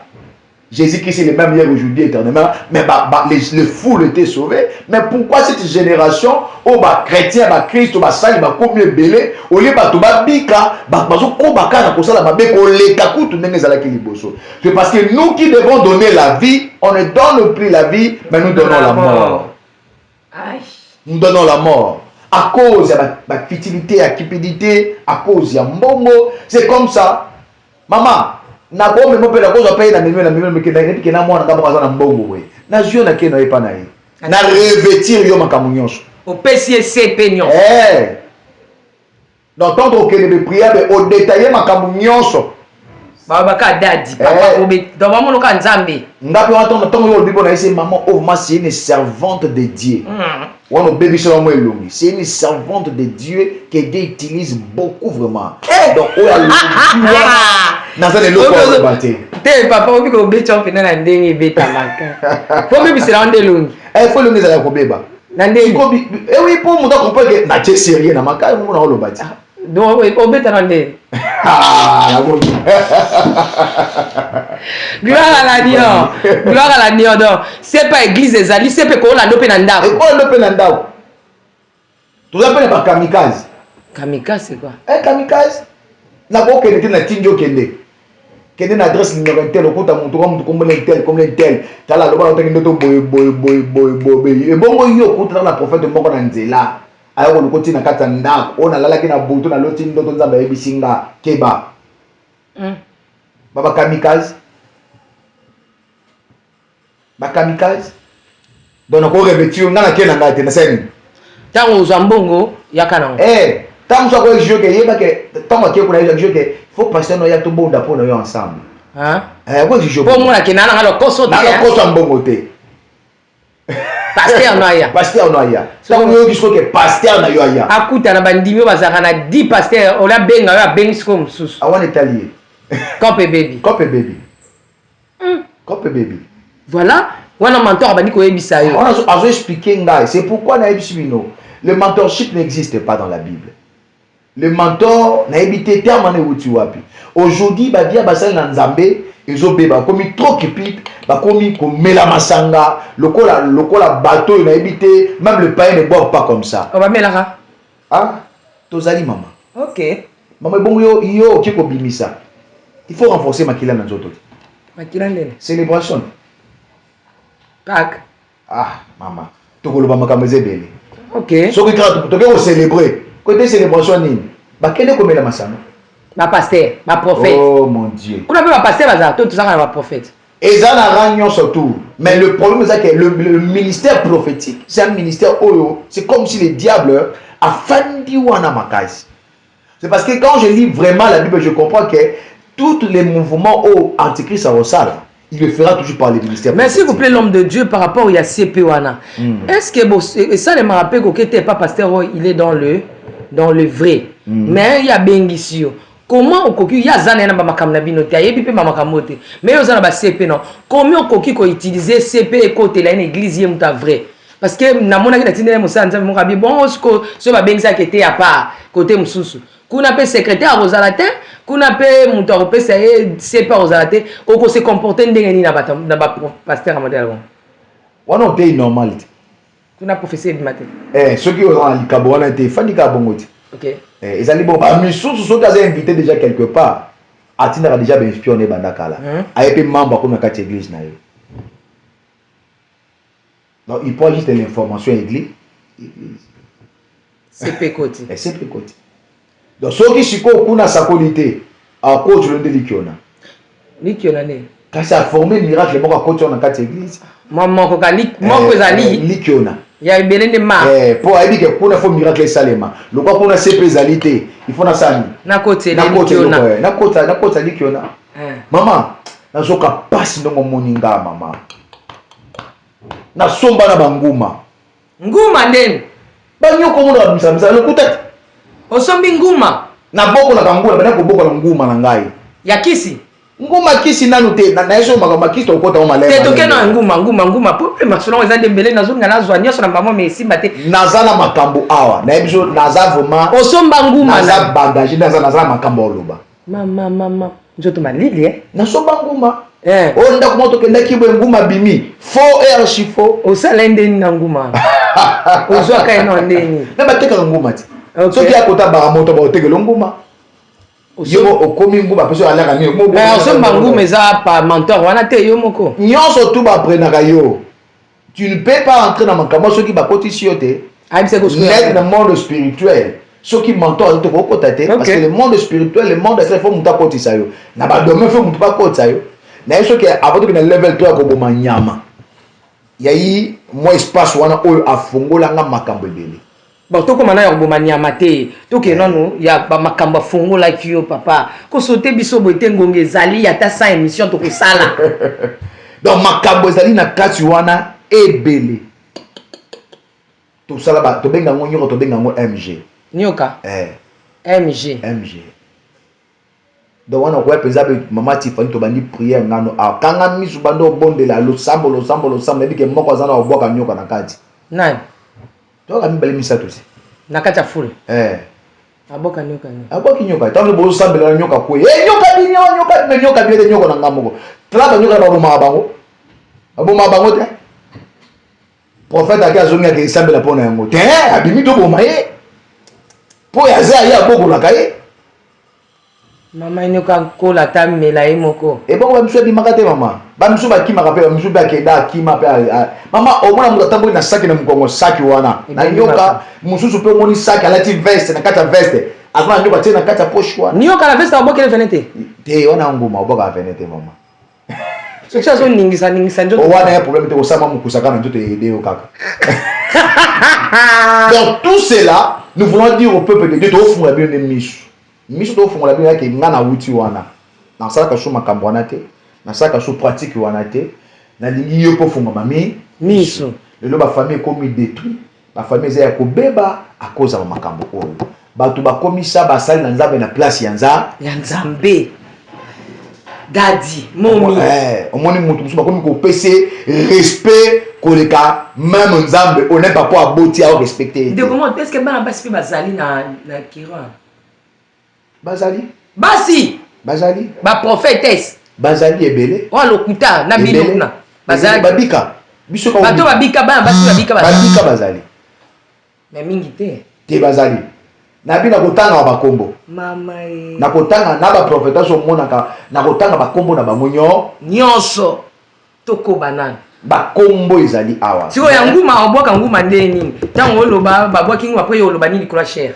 S1: Jésus-Christ est le même hier, aujourd'hui, éternellement. Mais bah, les foules étaient sauvées. Mais pourquoi cette génération, oh, bah, chrétien, bah, Christ, bah, sali, bah, comme ebele, au lieu, bah, bah, bika, bah, bah, bah, bah, kosala mabe koleka kutu ndenge ezalaki liboso? C'est parce que nous qui devons donner la vie, on ne donne plus la vie, mais nous donnons la mort.
S2: Aïe.
S1: Nous donnons la mort à cause ya bafutilité, ya cupidité, à cause ya mbongo. C'est comme ça, mama. Nakomema mpe nakozwa mpe na memi na memi, nayebi na mwana nga moko aza na mbongo boye, nazwi yo, nake na ye epa na ye, na revêtir yo makambo nyonso.
S2: Opesi ye se mpe nyonso.
S1: Eh. Donc ntango tokokende beprière, be odétailler makambo nyonso.
S2: Babaka dadi papa. Donc bamonoka Nzambe.
S1: Nga mpe wana, ntango yo olobi mpo na ye, se maman oyo vraiment, c'est une servante de Dieu. Wana obebisi yango elongi. C'est une servante de Dieu que Dieu utilise beaucoup vraiment. Donc oyo alobi wana, naza na eloko ya koloba te.
S2: Te papa, obi kobetya mpena na ndenge ebetamaka po obebisela ngo nde elongi.
S1: Eh, fo elongi ezala kobeba.
S2: Na ndenge
S1: Ewi, mpo moto acomprendre ke natie sérieux na makasi moko na oloba ti.
S2: Donc obeta na ndenge.
S1: Ah, nakomi.
S2: Gloire à l'agneau, gloire à l'agneau. Donc c'est pas église ezali se mpe koolanda mpe na ndako.
S1: Ekolanda mpe na ndako. Toza mpe na bakamikaze.
S2: Kamikaze, c'est quoi?
S1: Eh, kamikaze, nakokende te, natindi okende, kende na adresse numéro un tel, okuta motu ka motu komona tel, komona tel, tala, aloba naotaki ndoto boye boye boye boye boye. Ebongo yo okutana na prophète moko na nzela, aya koluka oti na kati ya ndako oyo nalalaki na butu, naloti ndoto, Nzambe ayebisi nga keba. Babakamikaze, bakamikaze. Donc nakorevêtir yo, nga nake na ngai te, nasali nini?
S2: Ntango ozwa mbongo, yaka nango.
S1: Eh, ntango mosu akoexige ke yeba ke ntango ake kuna, exige ke faut pasteur no ya tobonda mpo na yo ensemble.
S2: Hein?
S1: Eh, akoexige.
S2: Mpo omona ke naa nanga lokoso te.
S1: Nanga koso ya mbongo te.
S2: Pasteur no aya.
S1: Pasteur no aya. Ntango oyoki sikoyo ke pasteur na yo aya,
S2: akuta na bandimi oyo bazalaka na 10 pasteur, ola abenga yo, abengi sikoyo mosusu.
S1: Awana etali ye.
S2: Cope baby.
S1: Cope baby, cope baby.
S2: Voilà, wana mentor abandi koyebisa yo.
S1: Wana azo expliquer ngai. C'est pourquoi nayebisi bino, le mentorship n'existe pas dans la Bible. Le mentor, nayebi te terme wana ewuti wapi. Aujourd'hui bavia basali na Nzambe. Ezobeba, bakomi trop cupide, bakomi komela masanga lokola lokola bato oyo nayebi te. Même le païen ne boit pas comme ça.
S2: Oh, bamelaka.
S1: Ah, tozali, mama. Mama, ebongo yo, yo okoki kobimisa, il faut renforcer makila na nzoto te.
S2: Makila ndene.
S1: Célébration.
S2: Pâques.
S1: Ah mama, tokoloba makambo eza ebele.
S2: Ok.
S1: Soki kaka toke kocélébrer kote, célébration nini? Bakende komela masanga.
S2: Bapasteur, baprophète.
S1: Oh mon Dieu.
S2: Kuna mpe bapasteur bazala to tozalaka na baprophète?
S1: Eza na rang nyonso tout, mais le problème eza que le ministère prophétique, c'est un ministère oyo c'est comme si le diable afandi wana makasi. C'est parce que quand je lis vraiment la Bible, je comprends que tous les mouvements oyo antichrist akosala, il le fera toujours par les ministères.
S2: Mais s'il vous plaît, l'homme de Dieu, par rapport ya CP wana, est ce que bo esalemaka mpe koke te pa pasteur oyo, il est dans le vrai, mais ye abengisi yo, comment okoki, ye aza na ye na bamakambo na bino te, ayebi mpe bamakambo te, mais ye oza na baCP non, comment okoki koutiliser CP ekotela ye na église, ye moto ya vrai? Parce que namonaki natindeli mosala Nzambe moko abi bon, siko soki babengisaki ete ya part kote mosusu kuna mpe secrétaire akozala te, kuna mpe moto akopesa ye CP akozala te, okose comporte ndenge nini na bapasteur ya modèle bon?
S1: Wana otei normal te.
S2: Kuna prophétie ebima te.
S1: Eh, soki oza na likambo wana te, efandi kaka bongo te. Eh, ezali bon, bamisusu soki aza invité déjà quelque part, atindaka déjà bainspion na ebanda kala. Aye mpe membre akomi na kati ya église na ye, donc il prend juste l'information ya église.
S2: CP koti.
S1: CP koti. Donc soki sikoyo kuna asakoli te, akotilo nde likiona.
S2: Likiona nde.
S1: Kasi aforme miracle moko, akoti wana na kati ya église.
S2: Mwa moko ka moko ezali.
S1: Likiona.
S2: Ya ebele nde ma.
S1: Mpo ayebi ke kuna faut miracle esalema, lokwa kuna CP ezali te, il faut nasala nini?
S2: Nakotela.
S1: Nakota.
S2: Likiona.
S1: Eloko, nakota likiona. Mama, nazoka pasi ndongo omoni nga, mama, nasomba na banguma.
S2: Nguma ndeni?
S1: Banyoko omona babimisa misala lokuta te.
S2: Osombi nguma?
S1: Nabokolaka nguma, banda kobokola nguma na ngai.
S2: Ya kisi?
S1: Nguma kisi nanu te. Naye so makambo makisi, tokota ngo malema.
S2: Te, toke na nguma, nguma, nguma, po mpe masolo yango eza nde mbele. Nazolinga nazwa nyonso na mbamo, me esimba te.
S1: Naza na makambo awa, nayebi so naza vraiment.
S2: Osomba nguma?
S1: Naza bagage, naza na makambo ya oloba.
S2: Mama, mama, nzoto malili e.
S1: Nasomba nguma.
S2: Eh.
S1: Oyo ndako moko tokendaki boye, nguma bimi faux et archi faux.
S2: Osala ye ndeni na nguma? Ozwaka ye na ndeni?
S1: Me batekaka nguma te.
S2: Ok.
S1: Soki akota baka moto, baotekela nguma, yo okomi nguma mpe soki alaka nini?
S2: Mais osomba nguma eza pa mentor wana te, yo moko?
S1: Nyonso tu baprenaka yo. Tu ne peux pas entrer na makambo soki bakotisi yo te.
S2: Ayebisaki?
S1: Net na monde spirituel, soki mentor aza te, kokota te. Parce que le monde spirituel, le monde astral, faut moto akotisa yo na badomaine, faut moto bakotisa yo na ye. Soki avant toki na level to ya koboma nyama, yayi mwa espace wana oyo afungolanga makambo ebele.
S2: Bon, tokóma na ya koboma nyama te, tokende nanu ya bamakambo afungolaki yo, papa. Kosote biso boye te, ngonga ezali ata sans émission tokosala.
S1: Donc makambo ezali na kati wana ebele. Tosala tobenga yango nyoka, tobenga yango MG.
S2: Nyoka?
S1: Eh.
S2: MG?
S1: MG. Donc wana okoya mpenza be, mama Tifani, tobandi prière ngano akanga misu, bandi obondela losambo, losambo, losambo. Nayebi ke moko aza na obwaka nyoka na kati.
S2: Nani?
S1: Toyoka mibale, misato te.
S2: Na kati ya fule?
S1: Eh.
S2: Aboka nyoka nini?
S1: Abwaki nyoka. Ntango bozosambela na nyoka kwe, e nyoka bino, nyoka bino, nyoka bino te, nyoka na nga moko. Tala, banyoka na babomaka bango, babomaka bango te. Prophète ake, azongi, ake esambela mpo na yango te, abimi, toboma ye mpo aza ye abokolaka ye.
S2: Mama, nyoka nkola ata mela ye moko.
S1: Ebongo bamisu ebimaka te, mama. Bamisu bakimaka mpe, bamisu mpe akenda akima mpe. Mama, omona moto atamboli na saki na mokongo, saki wana na nyoka mosusu mpe. Omoni saki, alati veste, na kati ya veste aza na nyoka, tie na kati ya poche wana.
S2: Nyoka na veste, abokele vene te.
S1: Te, wana nguma, obwakaka vene te, mama.
S2: Soki azoningisa ningisa nzoto?
S1: Wana ya problème te, kosala mokusaka na nzoto eyede yo kaka. Donc tout cela, nous voulons dire au peuple de Dieu, tofungola bino nde miso, miso tofungola bino yake. Nga nawuti wana, nasalaka so makambo wana te, nasalaka so pratique wana te. Nalingi yo mpo fungama mi
S2: miso.
S1: Lelo bafamille ekomi détruit, bafamille eza ya kobeba à cause ya makambo oyo bato bakomisa basali na Nzambe na place ya
S2: ya Nzambe, daddy, mommy.
S1: Omoni moto mosusu bakomi kopesa respect koleka même Nzambe oyo na papa aboti, ao respecte ye te.
S2: Ndeko mo, est ce que bana basi mpe bazali na kiran?
S1: Bazali.
S2: Basi?
S1: Bazali.
S2: Baprophétesse?
S1: Bazali ebele.
S2: Oyo lokuta na bino kuna.
S1: Bazali babika. Biso ka
S2: bato babika, bana basi babika,
S1: babika bazali.
S2: Mais mingi te.
S1: Te, bazali. Na bino kotanga bakombo.
S2: Mama e.
S1: Na kotanga na ba prophétesse omonaka, na kotanga bakombo na bango
S2: nyonso. Tokoba nanu.
S1: Bakombo ezali awa.
S2: Sikoyo ya nguma, obwaka nguma nde nini? Ntango oloba babwaki nguma, po yo oloba nini likolo ya chaire?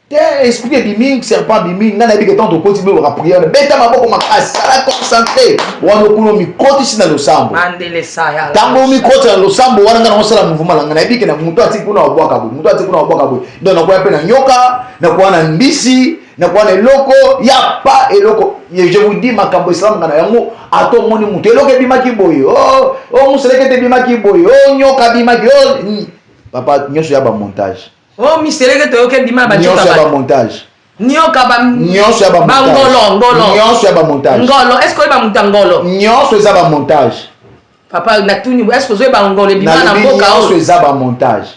S1: Te, esprit ebimi, serpent abimi. Ngai nayebi ke ntango tokoti boyoka prière, beta maboko makasi, sala concentré wana, okuna omikotisi na losambo.
S2: Mandele saya.
S1: Ntango omikotisa na losambo wana, ngai nakosala mouvement na ngai. Nayebi ke na moto atiki kuna babwaka boye, moto atiki kuna babwaka boye. Donc nakoya mpe na nyoka, nakoya na mbisi, nakoya na eloko ya pa eloko. Je vous dis, makambo esalamaka na yango. Ata omoni moto, eloko ebimaki boye, o oh, moseleke te ebimaki boye, o nyoka ebimaki, o papa, nyonso ya bamontage.
S2: O miseleke toyoki ebima na
S1: banyoka. Nyonso ya bamontage.
S2: Nyoka ba
S1: nyonso ya
S2: bangolo, ngolo.
S1: Nyonso ya bamontage.
S2: Ngolo, est ce que oyeba moto ya ngolo?
S1: Nyonso eza bamontage.
S2: Papa, natuni, est ce que ozoyeba ngolo ebima na mboka
S1: oyo? Nyonso eza bamontage.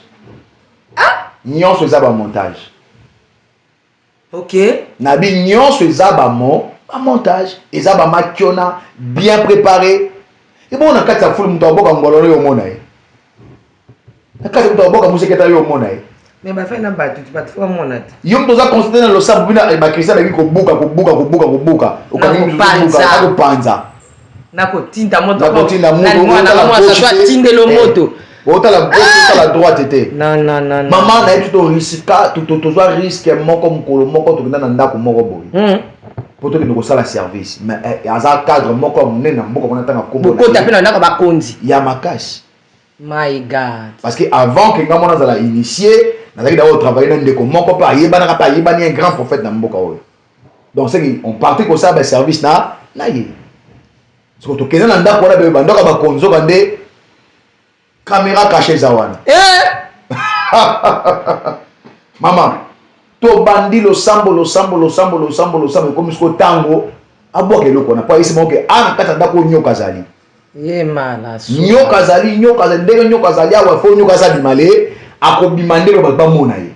S1: Nyonso eza bamontage. Nabi nyonso eza bamo bamontage, eza bamakiona bien préparé. Ebongo na kati ya fulu, moto aboka ngolo yo omona ye. Na kati, moto aboka moseketa yo omona ye.
S2: Mais bafai na bato, bato bamona te.
S1: Yo moto oza concentré na losambo, bino bakristian bayebi kobuka, kobuka, kobuka, kobuka, okangi
S2: na
S1: kopanza.
S2: Na kotinda moto.
S1: Na kotinda moto.
S2: Mwana atindelo moto.
S1: Otala gauche, otala droite te.
S2: Non, non, non.
S1: Mama, nayebi torisika, tozwa risque moko. Mokolo moko tokenda na ndako moko boye mpo tokende kosala service, mais aza cadre moko ya monene na mboka kuna. Ntanga
S2: kombo. Bokota mpe na ndako bakonzi.
S1: Ya makasi.
S2: My God.
S1: Parce que avant ke nga mwana azala initié, nazalaki d'abord travailler na ndeko moko mpe ayebanaka mpe ayebani, un grand prophète na mboka oyo. Donc c'est on partait kosala baservice na ye. Soko tokende na ndako wana, bandako ya bakonzoka nde caméra caché eza wana. Mama, tobandi losambo, losambo, losambo, losambo, losambo. Ekomi siko ntango abwaka eloko wana, mpo ayesi moko ke a na kati ya ndako oyo nyoka azali.
S2: Ye mala.
S1: Nyoka azali, nyoka azali. Ndenge nyoka azali awa, fo nyoka aza bima le, akobima ndenge bato bamona ye.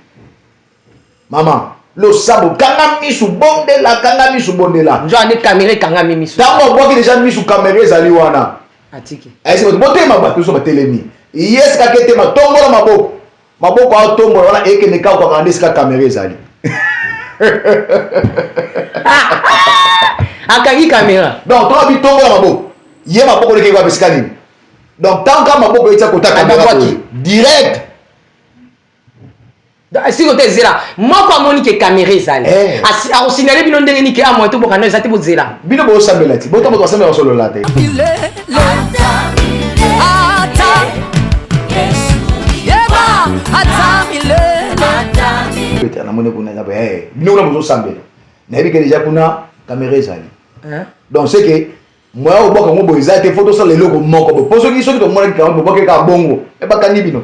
S1: Mama, losambo, kanga misu, bondela, kanga misu, bondela.
S2: Nzo ande caméra ekangami misu.
S1: Ntango abwaki deja misu, caméra ezali wana.
S2: Atiki.
S1: Ayesi bato botema, bato nyonso batelemi. Ye esikaki etema, tombola maboko, maboko atombola wana ekende kaka kokanga nde esika caméra ezali.
S2: Akangi caméra.
S1: Donc ntango bitombola maboko, ye maboko ndeke kwa esika nini. Donc ntango kaka maboko etia kota caméra boye direct.
S2: Siko te, ezela moko amoni ke caméra ezali. Akosignale bino ndenge nini ke amoi toboka no eza te, bozela.
S1: Bino bosambela ti bota, bato basambela, basolola te.
S3: Ata yeba, ata milele.
S1: Peter, namoni kuna eza boye, bino kuna bozosambela, nayebi ke deja kuna caméra ezali. Donc c'est que moya obwaka yango boye eza te, fo tosala eloko moko boye, mpo soki tomonaki kama bobwaki kaka bongo, bakangi bino.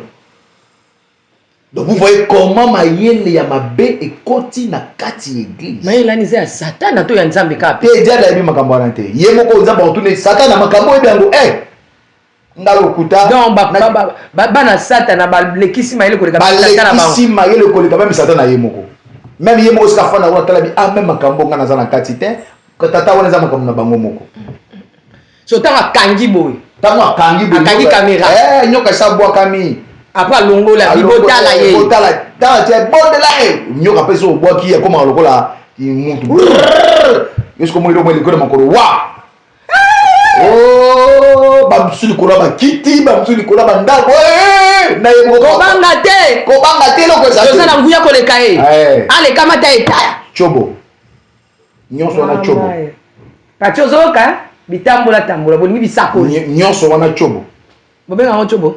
S1: Donc vous voyez comment mayele ya mabe ekoti na kati ya église.
S2: Mayele wana eza ya Satana to ya Nzambe kaka?
S1: Te, diable ayebi makambo wana te. Ye moko Nzambe akotuna Satana makambo oyebi yango, nga lokuta.
S2: Donc bana Satana balekisi mayele koleka tata na bango.
S1: Balekisi mayele koleka même Satana ye moko. Même ye moko sika fanda wana, tala bi ah, même makambo nga naza na kati te. Tata, wana eza makambo na bango moko.
S2: So ntango akangi boye.
S1: Ntango akangi boye.
S2: Akangi caméra.
S1: Nyoka esi abwakami.
S2: Après alongola, botala ye.
S1: Botala, tala tia, bondela ye. Nyoka mpe so obwaki, akomaka lokola mutu. Yo soki omoni eloko likolo ya makolo wa, oh, bamosusu likolo ya bakiti, bamosusu likolo ya bandako na ye moko.
S2: Kobanga te.
S1: Kobanga te, eloko eza.
S2: Toza na nguya koleka ye. Alekama ta etaya.
S1: Tiobo, nyonso wana tiobo.
S2: Pati ozoyoka bitambola tambola, bolingi bisakoli.
S1: Nyonso wana tiobo.
S2: Bobenga yango tiobo.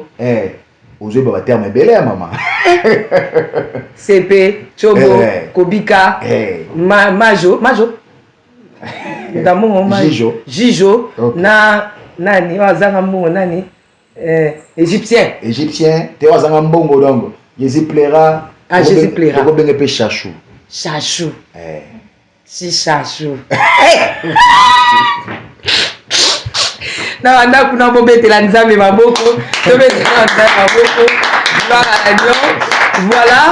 S1: Ozoyeba baterme ebele ya mama.
S2: Cp, tiobo, kobika, majo, majo ndambongo.
S1: Jijo.
S2: Jijo. Na nani oyo azanga mbongo, nani, égyptien.
S1: Égyptien te, oyo azanga mbongo, donc Jésus plaira.
S2: Ah, Jésus plaira.
S1: Tokobenge mpe chachou.
S2: Chachou. Si chachou na banda kuna, bobetela Nzambe maboko, tobetela Nzambe maboko. Gloire à Dieu. Voilà,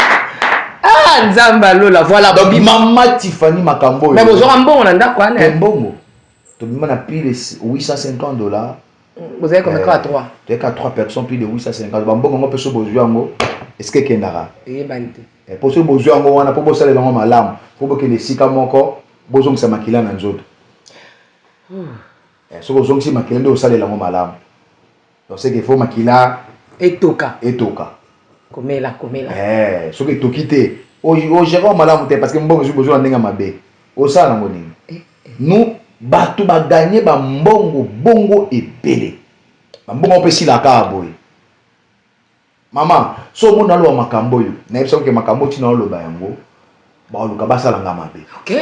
S2: ah, Nzambe alola, voilà.
S1: Donc mama Tifani, makambo oyo.
S2: Mais bozwaka mbongo na ndako wana?
S1: Mbongo. Tobima na plus de 850 $.
S2: Bozali combien? Kaka 3?
S1: Toyeka 3 personnes, plus de 850. Bambongo yango mpe, so bozwi yango, est-ce ekendaka?
S2: Eyebani te.
S1: Po soki bozwi yango wana, mpo bosalela yango malamu, fo bokende esika moko, bozongisa makila na nzoto. Soki ozongisi makila, nde osalela yango malamu. Donc c'est que faut makila
S2: etoka.
S1: Etoka.
S2: Komela, komela.
S1: Soki etoki te, ogérer malamu te, parce que mbongo ezwi, bozwi na ndenge ya mabe, osala nango nini? Nous, bato baganye bambongo bongo ebele, bambongo mpe esilaka kaka boye. Mama, so omoni aloba makambo oyo, nayebisa oke makambo ntina oloba yango, baoluka basalanga mabe.
S2: Ok,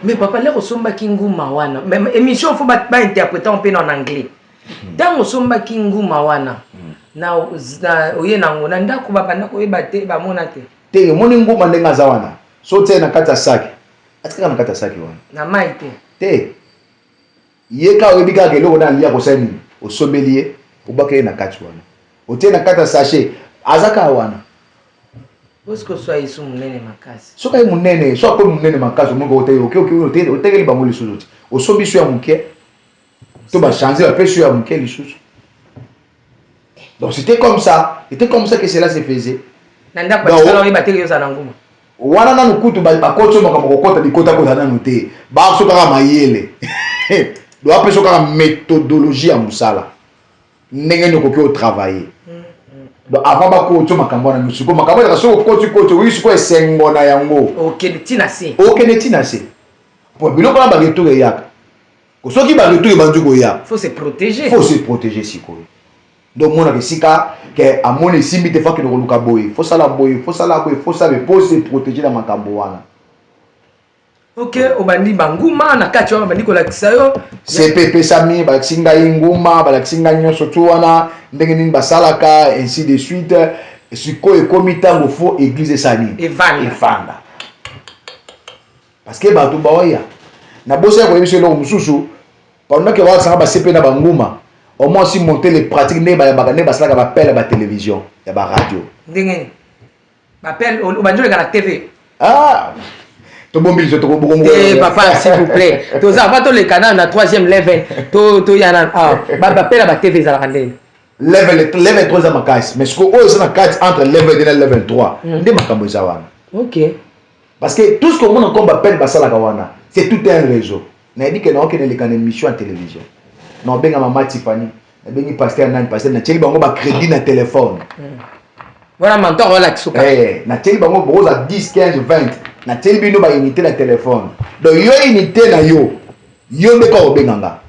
S2: mais papa, lero osombaki nguma wana, mais émission fo bainterpréter mpe na en anglais. Ntango osombaki nguma wana, na oye nango na ndako, babanda koyeba te, bamona te?
S1: Te, omoni nguma ndenge aza wana, so otie na kati ya saki, atikaka na kati ya saki wana.
S2: Na mai te?
S1: Te, ye kaka oyebi kaka eloko na alia, kosala nini, osombeli ye, obwaka ye na kati wana, otie na kati ya sachet, aza kaka wana.
S2: Oske oswa yesu monene makasi.
S1: Soki aye monene, so akomi monene makasi, omongi oke otekeli bango lisusu ti osombi so ya moke to bachange, bapesi yo ya moke lisusu. Donc c'était comme ça, c'était comme ça que cela se faisait.
S2: Na ndako batikala oyeba te ozala na nguma?
S1: Wana nanu kutu bakoti oyo makambo kokota bikotakota nanu te. Baso kaka mayele do apesa kaka méthodologie ya mosala, ndenge nini okoki otravailler. Donc avant bakoti makambo wana, sikoyo makambo ezaka, soki okoti koti, oyi sikoyo esengo na yango.
S2: Okende ntina se.
S1: Okende ntina se, po biloko wana baretour eyaka. Soki baretour ebandi koya,
S2: faut se protéger.
S1: Faut se protéger. Sikoyo nde omonaka esika ke amoni esimbi te, fo akende koluka boye, fosala boye, fosala boye, fosala boye, po se protéger na makambo wana.
S2: Ok, obandi banguma na kati wana, obandi kolakisa yo.
S1: Cp epesami, balakisi ngai nguma, balakisi ngai nyonso tu wana, ndenge nini basalaka, ainsi de suite. Sikoyo ekomi ntango fo église esala nini?
S2: Evanda.
S1: Efanda, parce que bato baoya na bosa ya koyebi biso eloko mosusu. Pendant que bakasanga basepe na banguma, au moins aussi monter les pratiques, ndenge bayambaka, ndenge basalaka baappel ya batélévision, ya baradio.
S2: Ndenge nini baappel? Obandi oleka na TV?
S1: Ah, tobombi liso.
S2: Te papa, s'il vous plaît, toza avant toleka nano na troisième level, toya nano ah, baappel ya batv ezalaka ndenge?
S1: Level 3 eza makasi, mais sikoyo oyo eza na kati entre level 2 na level 3 nde makambo eza wana. Parce que tout ce qu'on comme baappel basalaka wana, c'est tout un réseau. Nayebi ke naokende eleka na émission ya télévision, naobenga mama Tiffany, nabengi pasteur nani, pasteur, natieli bango bacrédit na téléphone.
S2: Wana mentor olakisuka.
S1: Natieli bango, bokoza 10, 15, 20, natieli bino baunité na téléphone. Donc yo, unité na yo, yo nde kaka obenga nga.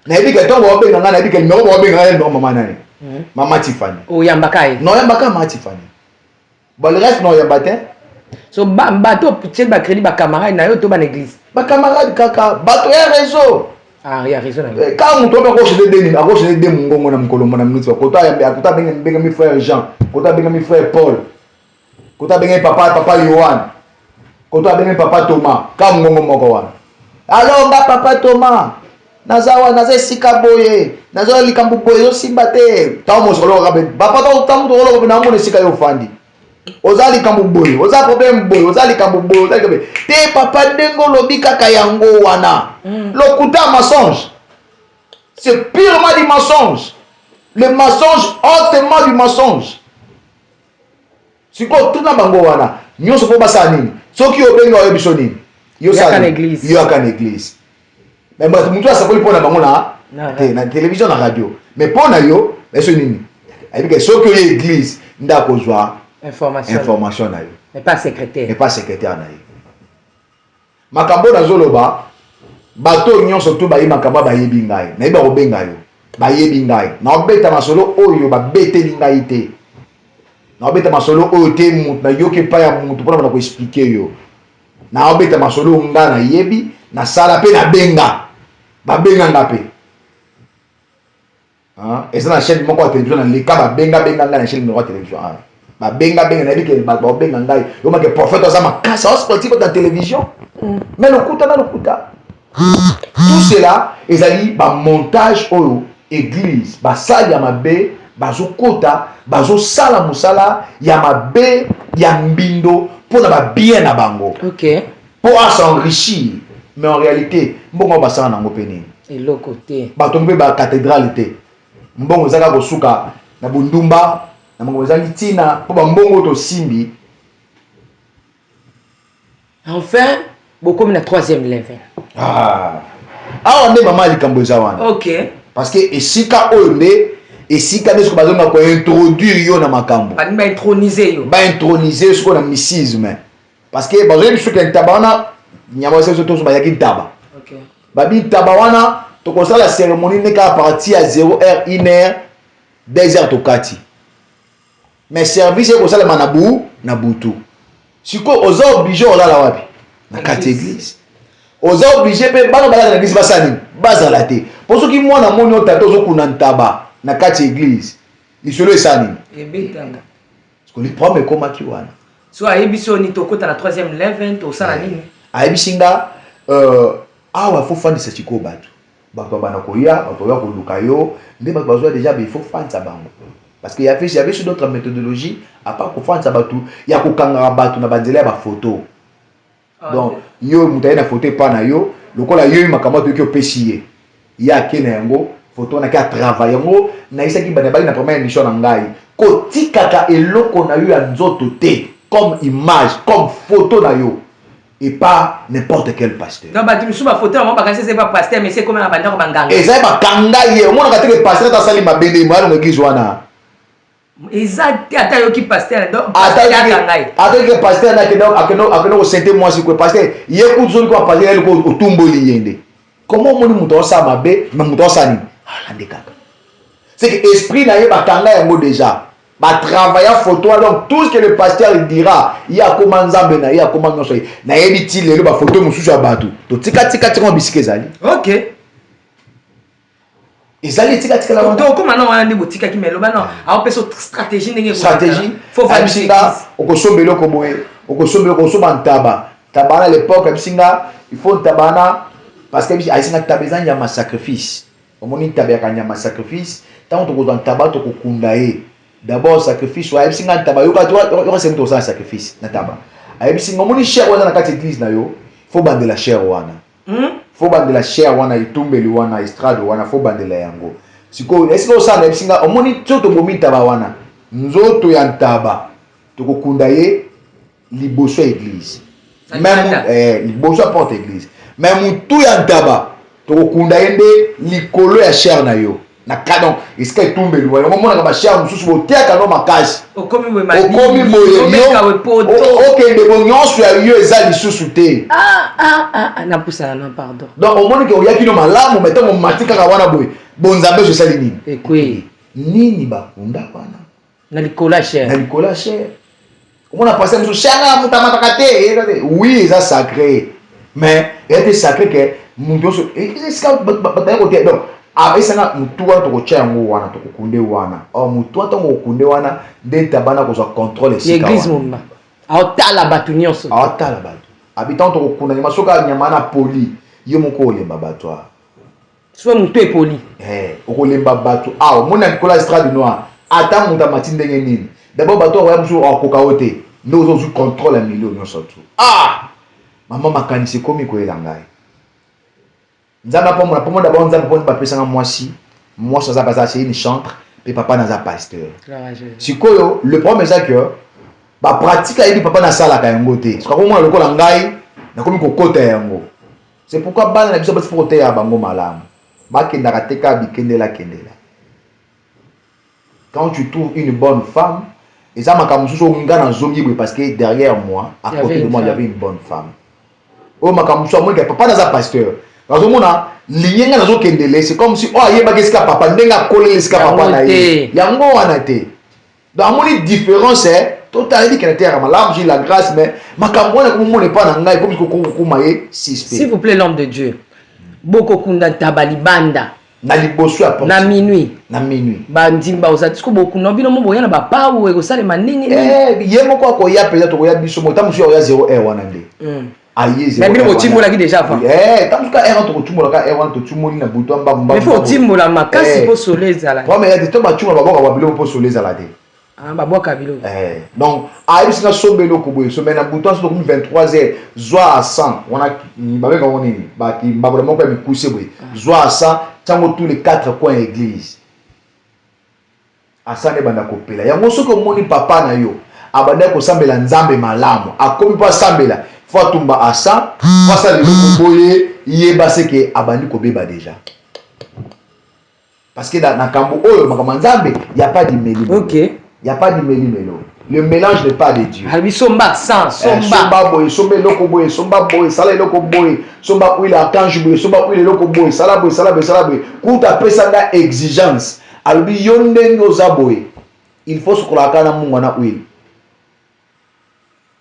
S1: Nayebi ke ntongo baobenga nga, nayebi ke numéro baobenga nga, numéro mama nani, mama Tiffany.
S2: Oyambaka ye?
S1: Naoyambaka mama Tiffany. Bon, le reste naoyamba te.
S2: So bato tieli bacrédit, bacamarade na yo to bana église?
S1: Bacamarade kaka, bato ya réseau.
S2: Ah, ya réseau na yo.
S1: Kaka moto oyo akochange de, akochange de mongongo na mokolo na minute. Koto ayambi, koto abengami frère Jean, koto abengami frère Paul, koto abengami papa Yohan, koto abengami papa Thomas, kaka mongongo moko wana. Alors nga papa Thomas, naza wana, naza esika boye, naza likambo boye, ezosimba te. Ntango moso olokaka papa, ntango moto oloko mpe naomona esika yo ofandi, oza likambo boye, oza problème boye, oza likambo boye, oza likambo te. Papa, ndenge olobi kaka yango wana. Lokuta, mensonge, c'est purement du mensonge, le mensonge, hautement du mensonge. Sikoyo tuna bango wana nyonso mpo basala nini? Soki obengi, oyebi biso nini?
S2: Yaka na église.
S1: Yoyaka na église. Mais bato, motu asakoli mpo na bango na te na télévision, na radio, mais mpo na yo biso nini? Ayebi ke soki oye église nde akozwa
S2: information.
S1: Information na yo.
S2: Mais pas secrétaire.
S1: Mais pas secrétaire na ye. Makambo oyo nazoloba, bato oyo nyonso tu bayebi makambo, bayebi ngai, nayebi bakobenga yo, bayebi ngai. Naobeta masolo oyo babeteli ngai te, naobeta masolo oyo te mutu nayoki epai ya mutu mpona bana koexpliquer yo. Naobeta masolo oyo ngai nayebi, nasala mpe nabenga, babenga nga mpe. Eza na chaîne moko ya télévision na leka, babenga benga ngai na chaîne moko ya télévision, babenga benga. Nayebi ke bato baobenga ngai, yomake prophète aza makasi, aza sportif na télévision, mais lokuta na lokuta. Tout cela ezali bamontage oyo église, basali ya mabe bazokota, bazosala mosala ya mabe ya mbindo mpona babien na bango, mpo as'enrichir. Mais en réalité, mbongo basala nango mpe nini?
S2: Eloko te.
S1: Bato mpe bacathédrale te. Mbongo eza kaka kosuka na bundumba, na makambo ezangi ntina, mpo bambongo tosimbi.
S2: Enfin, bokomi na troisième level.
S1: Ah. Awa nde mama likambo eza wana. Parce que esika oyo nde esika nde soki bazonga kointroduire yo na makambo.
S2: Balingi baintroniser yo.
S1: Baintroniser yo sikoyo na mysticisme, parce que bazoyebi soki ntaba wana, nyama biso toso bayaki ntaba. Babi ntaba wana, tokosala cérémonie nde kaka partir ya 0 heure, 1 heure, 2 heures tokati, mais service ekosalema na bu na butu. Sikoyo oza obligé olala wapi? Na kati église. Oza obligé mpe bana balala na église, basala nini? Bazala te, mpo soki mwana moni oyo tata ozokuna ntaba na kati ya église, lisolo esala nini?
S2: Ebetanga.
S1: Parce que problème ekomaki wana.
S2: So ayebisi yo nini? Tokota na troisième level, tosala nini?
S1: Ayebisi nga awa faut fandisa sikoyo bato. Bato babanda koya, bato baya koluka yo nde bato bazwa déjà, il faut fandisa bango, parce que y avait sur d'autres méthodologies à part kofandisa bato ya kokangaka bato na banzela ya bafoto. Donc yo moto aye na foto epa na yo, lokola yo makambo atoyoki, opesi ye, ye ake na yango foto wana, ake atravaille yango. Nayisaki bana baki na première émission na ngai, kotikaka eloko na yo ya nzoto te comme image, comme photo na yo epa n'importe quel pasteur.
S2: Donc bato misusu bafoto yango bakanisi eza epa pasteur, mais ekomi na bandako banganga.
S1: Eza bakanga ye, omonaka te ke pasteur ata asali mabe nde moyalongo église wana.
S2: Eza te, ata ayoki pasteur, donc pasteur akanga ye.
S1: Ata yoki pasteur na akende kosente mwasi kwe pasteur ye kutu, soki kwa pasteur ye liko otumboli ye nde. Comment omoni moto aosala mabe, mais moto aosala nini? Alande kaka. C'est que esprit na ye bakanga yango déjà, batravailla photo. Donc tout ce que le pasteur il dira, ye akoma nzambe na ye, akoma nyonso ye. Nayebi ti lelo bafoto mosusu ya bato totikatika tika bisika ezali. Ezali etikatikala wana.
S2: To okóma na wana nde botikaki, mais loba na aopesa stratégie ndenge.
S1: Stratégie.
S2: Faut
S1: ayebisi nga okosomba eloko boye, okosomba eloko, okosomba ntaba. Ntaba wana, à l'époque, ayebisi nga il faut ntaba wana, parce que ayebisi nga ntaba eza nyama sacrifice. Omoni, ntaba yaka nyama sacrifice. Ntango tokozwa ntaba, tokokunda ye d'abord sacrifice. Ayebisi nga ntaba, yoka yoka, semi tokosala sacrifice na ntaba. Ayebisi nga, omoni chaire wana na kati église na yo, faut bandela chaire wana. Faut bandela chaire wana, etumbeli wana, estrade wana, faut bandela yango. Sikoyo esika osala, nayebisi nga, omoni so tobomi ntaba wana, nzoto ya ntaba tokokunda ye liboso ya église.
S2: Na libanda.
S1: Liboso ya porte église, mais motu ya ntaba tokokunda ye nde likolo ya chaire na yo na ka. Donc esika etumbeli wana, yango omonaka bachaire mosusu botiaka no makasi.
S2: Okomi boye.
S1: Okomi boye.
S2: Omeka boye poto.
S1: Okende bo nyonso ya yo eza lisusu te.
S2: Ah, ah, ah, ah, napusana na pardon.
S1: Donc omoni ke oyaki no malamu, mais ntango omati kaka wana boye, bonzambe so esali nini?
S2: Ekwei.
S1: Nini bakunda wana?
S2: Na likolo ya chaire.
S1: Na likolo ya chaire. Omona pasteur mosusu, chaire moto amataka te, eza te. Oui, eza sacré, mais eza te sacré ke moto nyonso esika bato kote. Donc apesanga motu wana, tokotya yango wana, tokokunde wana. Or motu wana, ntango okokunde wana, nde tabana kozwa contrôle
S2: ya
S1: esika
S2: église
S1: wana.
S2: Mobimba aotala bato nyonso.
S1: Aotala bato, abi ntango tokokunda nyama, soki nyama wana poli, yo moko olemba bato awa.
S2: So motu epoli.
S1: Okolemba bato awa. Omoni na likolo ya estrade noire, ata moto amati ndenge nini, d'abord bato akoya mosusu akoka yo te, nde ozozwi contrôle ya milio nyonso tu. Ah mama, makanisi ekomi koyela ngai. Nzambe apambola mpo d'abord Nzambe mpo bapesanga mwasi. Mwasi aza baza, c'est une chantre, mpe papa naza pasteur. Sikoyo le problème eza que bapratique ayebi papa nasalaka yango te. Soki akomona lokola ngai nakomi kokota yango. C'est pourquoi bana na biso basi faut koteya bango malamu, bakendaka te kaka bikendela kendela. Quand tu trouves une bonne femme, eza makambo mosusu oyo nga nazongi boye, parce que derrière moi, à
S2: Il y
S1: côté
S2: avait
S1: de
S2: une
S1: moi, il y
S2: femme.
S1: avait une bonne femme oyo makambo mosusu amoniki papa naza pasteur, nazomona ligne nga nazokendele. C'est comme si oyo ayebaki esika papa ndenge akoleli esika
S2: Yango
S1: papa na ye.
S2: te.
S1: Yango wana te. Donc amoni différence totala, yebi kende te yaka malamu, j'ai la grâce, mais makambo wana komomona epa na ngai komi kokokoma ye suspect.
S2: S'il vous plaît, l'homme de Dieu, bokokunda ntaba libanda?
S1: Na liboso ya porte.
S2: Na minuit?
S1: Na minuit.
S2: Bandimba oza siko bokunda bino mo boya na bapawu, ekosalema ndenge nini?
S1: Ye moko akoya mpenza, tokoya biso moko. Ntango mosusu akoya 0 heure wana nde aye.
S2: Mais bino botimbolaki déjà avant?
S1: Ntango mosusu ka heure wana tokotimbolaka, heure wana totimoli na butu mbangu.
S2: Mais faut otimbola makasi mpo solo ezala.
S1: Problème eza te, to batimbola, baboka ba biloko mpo solo ezala te.
S2: Ah, babwaka biloko.
S1: Eh, donc ayebisi nga somba eloko boye, somba na butu soki tokomi 23 heures, zwa 100 wana, babengaka ngo nini, mbabula moko ya mikuse boye, zwa 100, ntango tous les quatre coins ya église asana ebanda kopela. Yango soki omoni papa na yo abandaki kosambela Nzambe malamu, akomi mpo asambela, fo atumba asa, fo asala eloko boye, yeba seke abandi kobeba déjà, parce que na kambo oyo makambo ya Nzambe, y a pas de meli. Y a pas de meli melo, le mélange n'est pas de Dieu.
S2: Alobi somba 100.
S1: Somba. Somba boye, somba eloko boye, somba boye, sala eloko boye, somba huile archange boye, somba huile eloko boye, sala boye, sala boye, sala boye. Kuta apesa nga exigence, alobi yo ndenge oza boye, il faut sokolaka na mungwa na huile,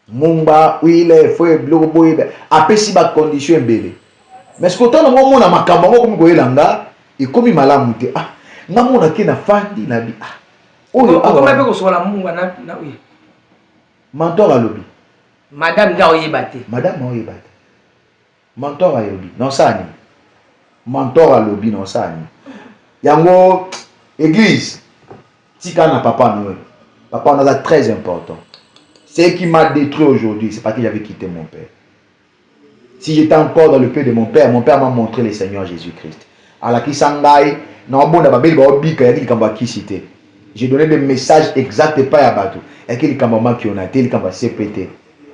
S1: mungwa, huile, fo biloko boye. Apesi bacondition ebele, mais soki otala ngo, omona makambo yango okomi koyela nga, ekomi malamu te. Ah, nga mona ke nafandi na bi, ah,
S2: oyo okoma mpe kosokola mungwa na huile.
S1: Mentor alobi.
S2: Madame nde aoyeba te.
S1: Madame aoyeba te. Mentor ayobi nosala nini? Mentor alobi nosala nini? Yango église, tika na papa na oyo, papa wana aza très important. Ce qui m'a détruit aujourd'hui, c'est parce que j'avais quitté mon père. Si j'étais encore dans le pied de mon père, mon père m'a montré le Seigneur Jésus-Christ, alakisa ngai na obonda babeli baobika, yaki likambo ya kisi te. J'ai donné des messages exacts epai ya bato, yaki likambo ya makiona te, likambo ya cp te.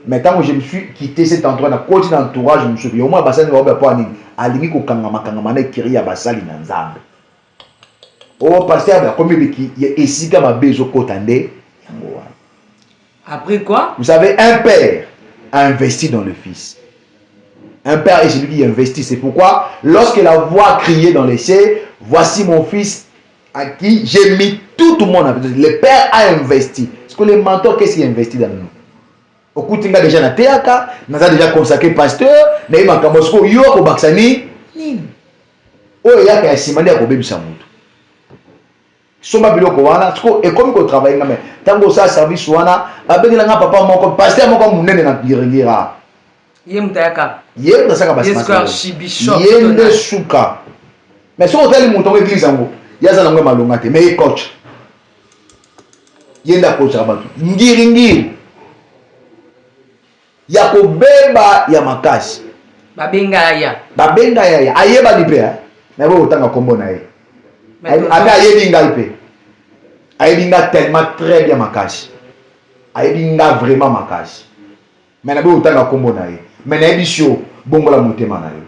S1: Mais ntango je me suis quitté cet endroit, nakoti na entourage mosusu, yo mwana basali baobe mpo nini alingi kokangama kangama na ekiri ya basali na Nzambe. O pasteur akomi biki esika mabe ezokota nde yango wana.
S2: Après quoi?
S1: Vous savez, un père a investi dans le fils. Un père est celui qui investit. C'est pourquoi, lorsque la voix criait dans les cieux, voici mon fils à qui j'ai mis tout mon appétit. Le père a investi. Parce que le mentor, qu'est-ce qu'il investit dans nous? Okuti nga déjà na théâtre, naza déjà consacré pasteur, na ye makambo sikoyo yo akobakisa ni nini? Oyo eyaka ya nsima nde ya kobebisa moto. Somba biloko wana, siko ekomi kotravaille nga. Me ntango osala service wana, babengela nga papa moko, pasteur moko monene na Ngiringira.
S2: Ye moto ayaka.
S1: Ye moto asaka.
S2: Ye sikoyo archibishop.
S1: Ye nde suka. Mais soki otali moto yango, église yango, ye aza nango ya malonga te, mais ye coach, ye nde akochaka bato ngiringiri ya kobeba ya makasi.
S2: Babenga yaya.
S1: Babenga yaya, ayebani mpe na ye, otanga nkombo na ye ape, ayebi ngai mpe, ayebi nga tellement très bien makasi, ayebi nga vraiment makasi. Mais naboyi kotanga nkombo na ye. Mais nayebi si yo bongola motema na yo.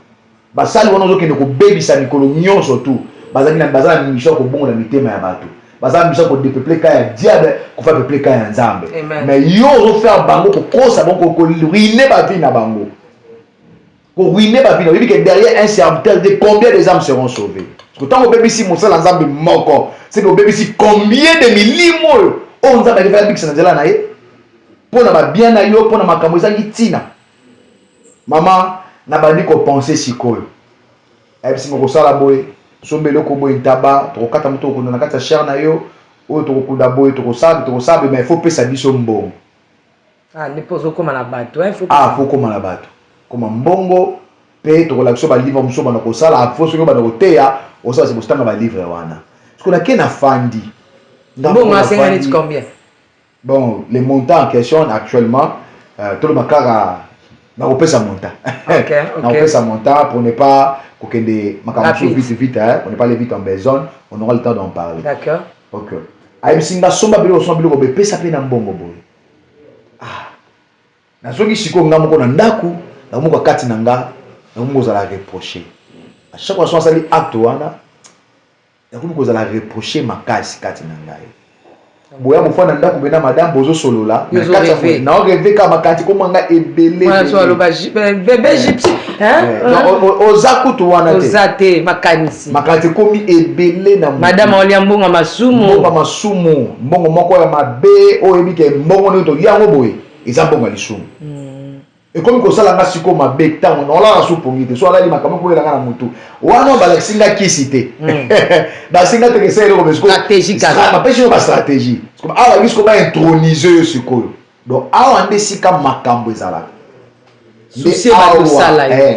S1: Basali wana ozokende kobebisa mikolo nyonso tu, bazali na, baza na mission ya kobongola mitema ya bato, baza na mission ya kodépeupler camp ya diable, kofaire peupler camp ya Nzambe. Mais yo ozofaire bango, kokosa bango, koruiner bavie na bango, koruiner bavie na. Oyebi ke derrière un serviteur de combien des âmes seront sauvées? Parce que ntango obebisi mosala Nzambe moko, c'est que obebisi combien de milimo oyo oyo Nzambe akefaki abikisa na nzela na ye, mpo na babien na yo, mpo na makambo ezangi ntina. Mama, nabandi kopenser sikoyo, ayebisi nga kosala boye, somba eloko boye, ntaba tokokata moto, tokokunda na kati ya chaire na yo oyo, tokokunda boye, tokosala, tokosala boye, mais il faut pesa biso mbongo.
S2: Ah, nde mpo ozokóma na bato.
S1: Ah, faut kóma na bato, koma mbongo mpe tokolakisa balivre mosusu banda kosala. Fo soki obanda koteya, osala se kotanga balivre wana. Soki nake na fandi.
S2: Mbongo asenga neti combien?
S1: Bon, les montants en question actuellement, toloba kaka nakopesa montant. Nakopesa montant pour ne pas kokende makambo mosusu vite vite, hein, pour ne pas aller vite en besogne, on aura le temps d'en parler.
S2: D'accord.
S1: Ok, ayebisi nga somba biloko, somba biloko, bepesa mpe na mbongo boye. Ah, nazoki sikoyo nga moko na ndako, nakomoka kati na nga, nakomi kozala reproche à chaque fois. So asali acte wana, nakomi kozala reproche makasi kati na ngai. Boya bofanda ndako bena madame, bozosolola, naorêver kaka makanisi komwa nga ebele.
S2: Bébé gypsy.
S1: Oza kutu wana te.
S2: Oza te, makanisi.
S1: Makanisi ekomi ebele na
S2: Madame olia mbongo masumu.
S1: Mbongo masumu, mbongo moko ya mabe oyo oyebi ke mbongo ndenge tolia yango boye, eza mbongo ya lisumu. Ekomi kosala nga sikoyo mabe. Ntango naolala su pongi te, so alali, makambo koyelanga na motu wana, balakisi nga kisi te, balakisi nga te kesa eloko. Mais bapesi yo bastratégie awa, balingi sikoyo baintroniser yo sikoyo. Donc awa nde esika makambo ezalaka,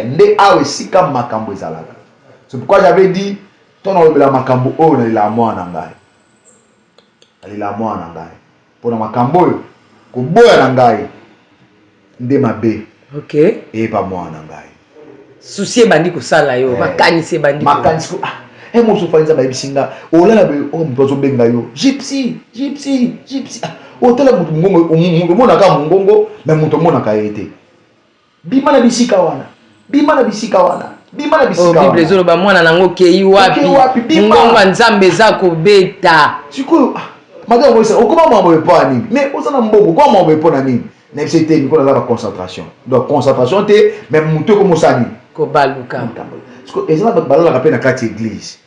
S1: nde awa esika makambo ezalaka. C'est pourquoi j'avais dit, ntango nalobela makambo oyo, nalelaka mwana na ngai, nalelaka mwana na ngai. Mpo na makambo oyo, koboya na ngai nde mabe.
S2: Okay.
S1: Eyeba mwana na ngai.
S2: Souci ebandi kosala yo, eh. Makanisi ebandi.
S1: Makanisi ah, eh mosusu fani Nzambe ayebisi nga, olala boye, oh moto azobenga yo, Gypsy, Gypsy, Gypsy. Ah, otala moto mongongo, moto omonaka mongongo, mais moto omonaka ye te. Bima na bisika wana. Bima na bisika wana. Bima na bisika oh,
S2: wana. Bible ezoloba mwana nango okei wapi? Mongongo ya Nzambe eza kobeta.
S1: Sikoyo ah, madame Moïse, okoma mwa boye mpo na nini? Mais oza na mbongo, okoma mwa boye mpo na nini? Na biso te mikolo naza ba concentration. Donc concentration te, mais moto ekoma osala nini?
S2: Kobaluka.
S1: Sikoyo eza na bato balalaka mpe na kati ya église.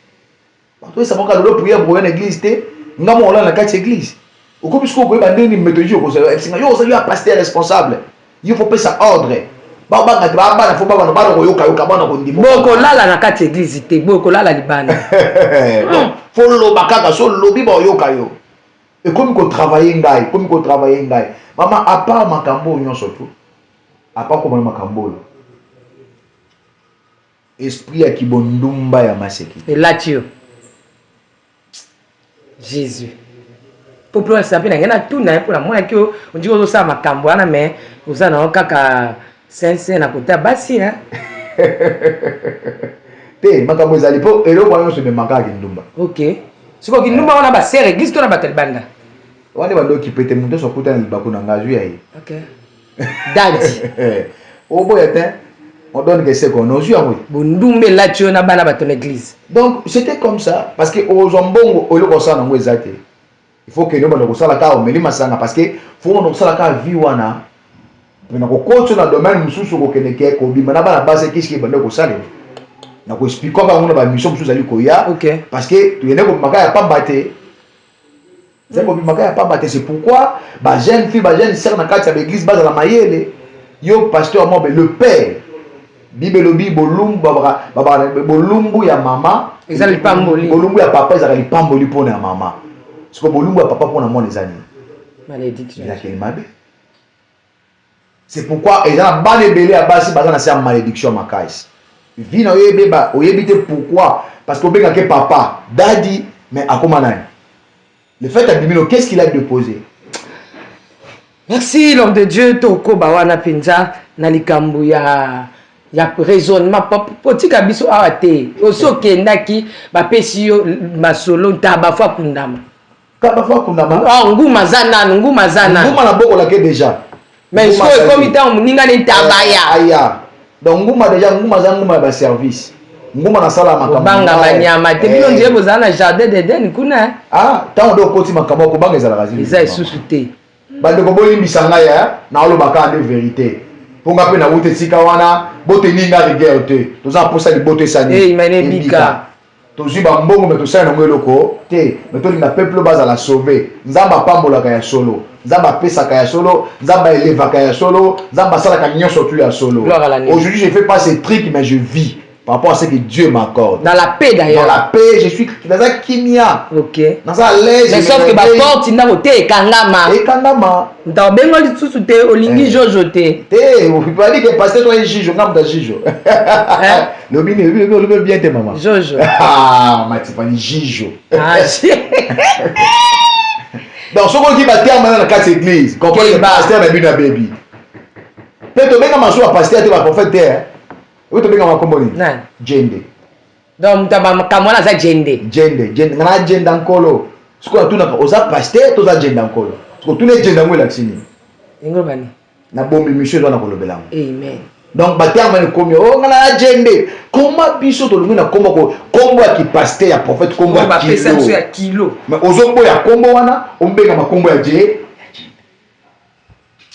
S1: Bato oyesa bango lelo prière bokoya na église te, nga moko olala na kati ya église. Okomi sikoyo koyeba ndenge nini méthodologie okozala esinga yo ozali ya pasteur responsable. Yo faut pesa ordre. Ba banga te ba bana faut ba bana bana koyoka yoka bana kondima.
S2: Bokolala na kati ya église te, bokolala libanda.
S1: Bon, faut loba kaka so lobi ba oyoka yo. Ekomi ko travailler ngai, ekomi ko travailler ngai. Mama à part makambo oyo nyonso tout, à part komona makambo oyo. Esprit ya kibondumba ya maseki.
S2: Elati yo. Jesus. Po po esa pe na ngai natuna ye mpo namonaki yo ondiki ozosala makambo wana mais oza na yo kaka sense na kota basi hein.
S1: Te makambo ezali mpo eloko wana nyonso ememaka kaka kindumba.
S2: Ok. Sikoyo kindumba wana ba sœur église to na bato ya libanda?
S1: Wana ebanda okipe te moto nyonso akuta na libaku na ngai azwi ya ye.
S2: Ok. Daddy.
S1: Oboya te. On donne que c'est qu'on ozwi yango.
S2: Bondumba elati yo na bana bato na église.
S1: Donc c'était comme ça parce que ozwa mbongo eloko osala nango eza te. Il faut que obanda kosala kaka omeli masanga parce que faut obanda kosala kaka vie wana mpe na kokotisa na domaine mosusu okokende ke kobima na bana basi kiske ebanda kosalela na koexplike bango na bamission mosusu ezali koya parce que toyende kobima kaka ya pamba te. Eza kobima kaka ya pamba te. C'est pourquoi ba jeune fille, ba jeune sœur na kati ya ba église bazala mayele. Yo pasteur mobe le père. Bible elobi bolumbu babaka bolumbu ya mama
S2: eza lipamboli.
S1: Bolumbu ya papa ezalaka lipamboli mpona ya mama. Siko bolumbu ya papa mpona mwana eza nini?
S2: Malédiction.
S1: Elakeli mabe. C'est pourquoi eza na bana ebele ya basi baza na se ya malédiction makasi. Vie na yo ebeba, oyebi te pourquoi. Parce que obengaka ye papa, daddy, mais akoma nani? Le fait abimi no, qu'est-ce qu'il a déposé?
S2: Merci l'homme de Dieu, tokoba wana penza na likambo ya ya raisonnement potika biso awa te. Osi okendaki bapesi yo masolo ntaba fo akundama.
S1: Kaba fo akundama.
S2: Ah, nguma aza nanu, nguma aza nanu.
S1: Nguma nabokolaki déjà.
S2: Mais sikoyo ekomi ntango moninga ne ntaba ya.
S1: Eh, aya. Donc nguma déjà nguma aza nguma ya ba service. Nguma nasala makambo.
S2: Kobanga banyama te bino nje bozala na jardin d'Eden kuna.
S1: Ah, ntango nde okoti makambo ya kobanga ezalaka
S2: eza lisusu te.
S1: Bandeko bolimbisa ngai eh, naoloba kaka nde verite. Mpo nga mpe nawuta esika wana, boteni nga rigueur te. Toza na mposa liboto esani.
S2: Eh, ebika.
S1: Tozui ba mbongo mais tosali nango eloko te mais tolinga peuple bazala sauve. Nzambe apambolaka ya solo, Nzambe apesaka ya solo, Nzambe a elevaka ya solo, Nzambe asalaka nionso tout ya solo. Aujourd'hui je fais pas ces trucs mais je vis par rapport à ce que Dieu m'accorde.
S2: Dans la paix d'ailleurs.
S1: Dans la paix, je suis naza kimia.
S2: OK.
S1: Naza à l'aise.
S2: Mais sauf que ba porte ndako te ekangama.
S1: Ekangama.
S2: Nta obengo lisusu te olingi eh. Jojo te.
S1: Te, obali ke pasteur toi Jojo, ngam ta Jojo.
S2: Eh?
S1: Lobi ni lobi lobi bien te maman.
S2: Jojo.
S1: Ah, Matifani Jojo.
S2: Ah,
S1: Donc soki oki ba terme na kati église, comprendre pasteur na bino ya baby. Pe tobenga maso ya pasteur te ba prophète te. Eh. Oyo tobenga makombo nini?
S2: Nani?
S1: Jende.
S2: Donc moto ya makambo wana aza jende.
S1: Jende, jende, nga na jenda nkolo. Sikoyo natunaka oza pasteur to oza jenda nkolo? Sikoyo tuna jenda yango elakisi nini?
S2: Yango bani?
S1: Na bombi mission eza na kolobela yango.
S2: Amen.
S1: Donc ba terme wana ekomi oh nga na jende. Comment biso tolongi na kombo ko kombo ya ki pasteur ya prophète kombo ya kilo.
S2: Ya kilo.
S1: Mais ozoboya kombo wana ombenga makombo ya je.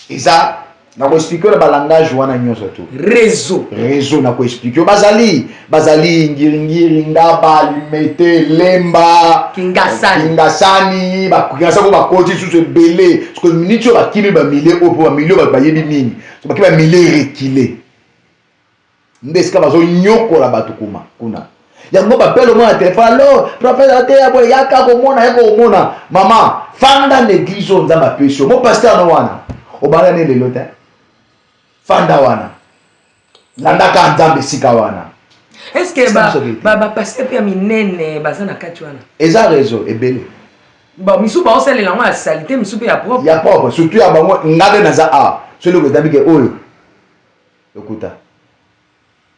S1: Eza na ko expliquer na ba langage wana nyonso tout.
S2: Réseau.
S1: Réseau na ko expliquer bazali bazali ngiringiri ngaba limete lemba
S2: Kingasani.
S1: Kingasani ba Kingasani ba koti susu ebele parce que minute oyo bakimi ba milieu oyo po ba milieu bato bayebi mingi so bakimi ba milieu reculé nde esika bazonyokola bato kuma kuna yango bapele omona telefone alo prophète ateya boye yaka komona yaka komona mama fanda na eglise oyo nzambe apesi yo mo pasteur no wana obanda ne lelo te fanda wana landaka nzambe esika wana.
S2: Est-ce que ba ba, ba pasteur pe ya minene baza na kati wana?
S1: Eza réseau ebele.
S2: Bon, misu baosalela yango ya salite, misu mpe ya propre.
S1: Ya propre, surtout ya bango. Nga nde naza a so eloko ezambi ke oyo lokuta.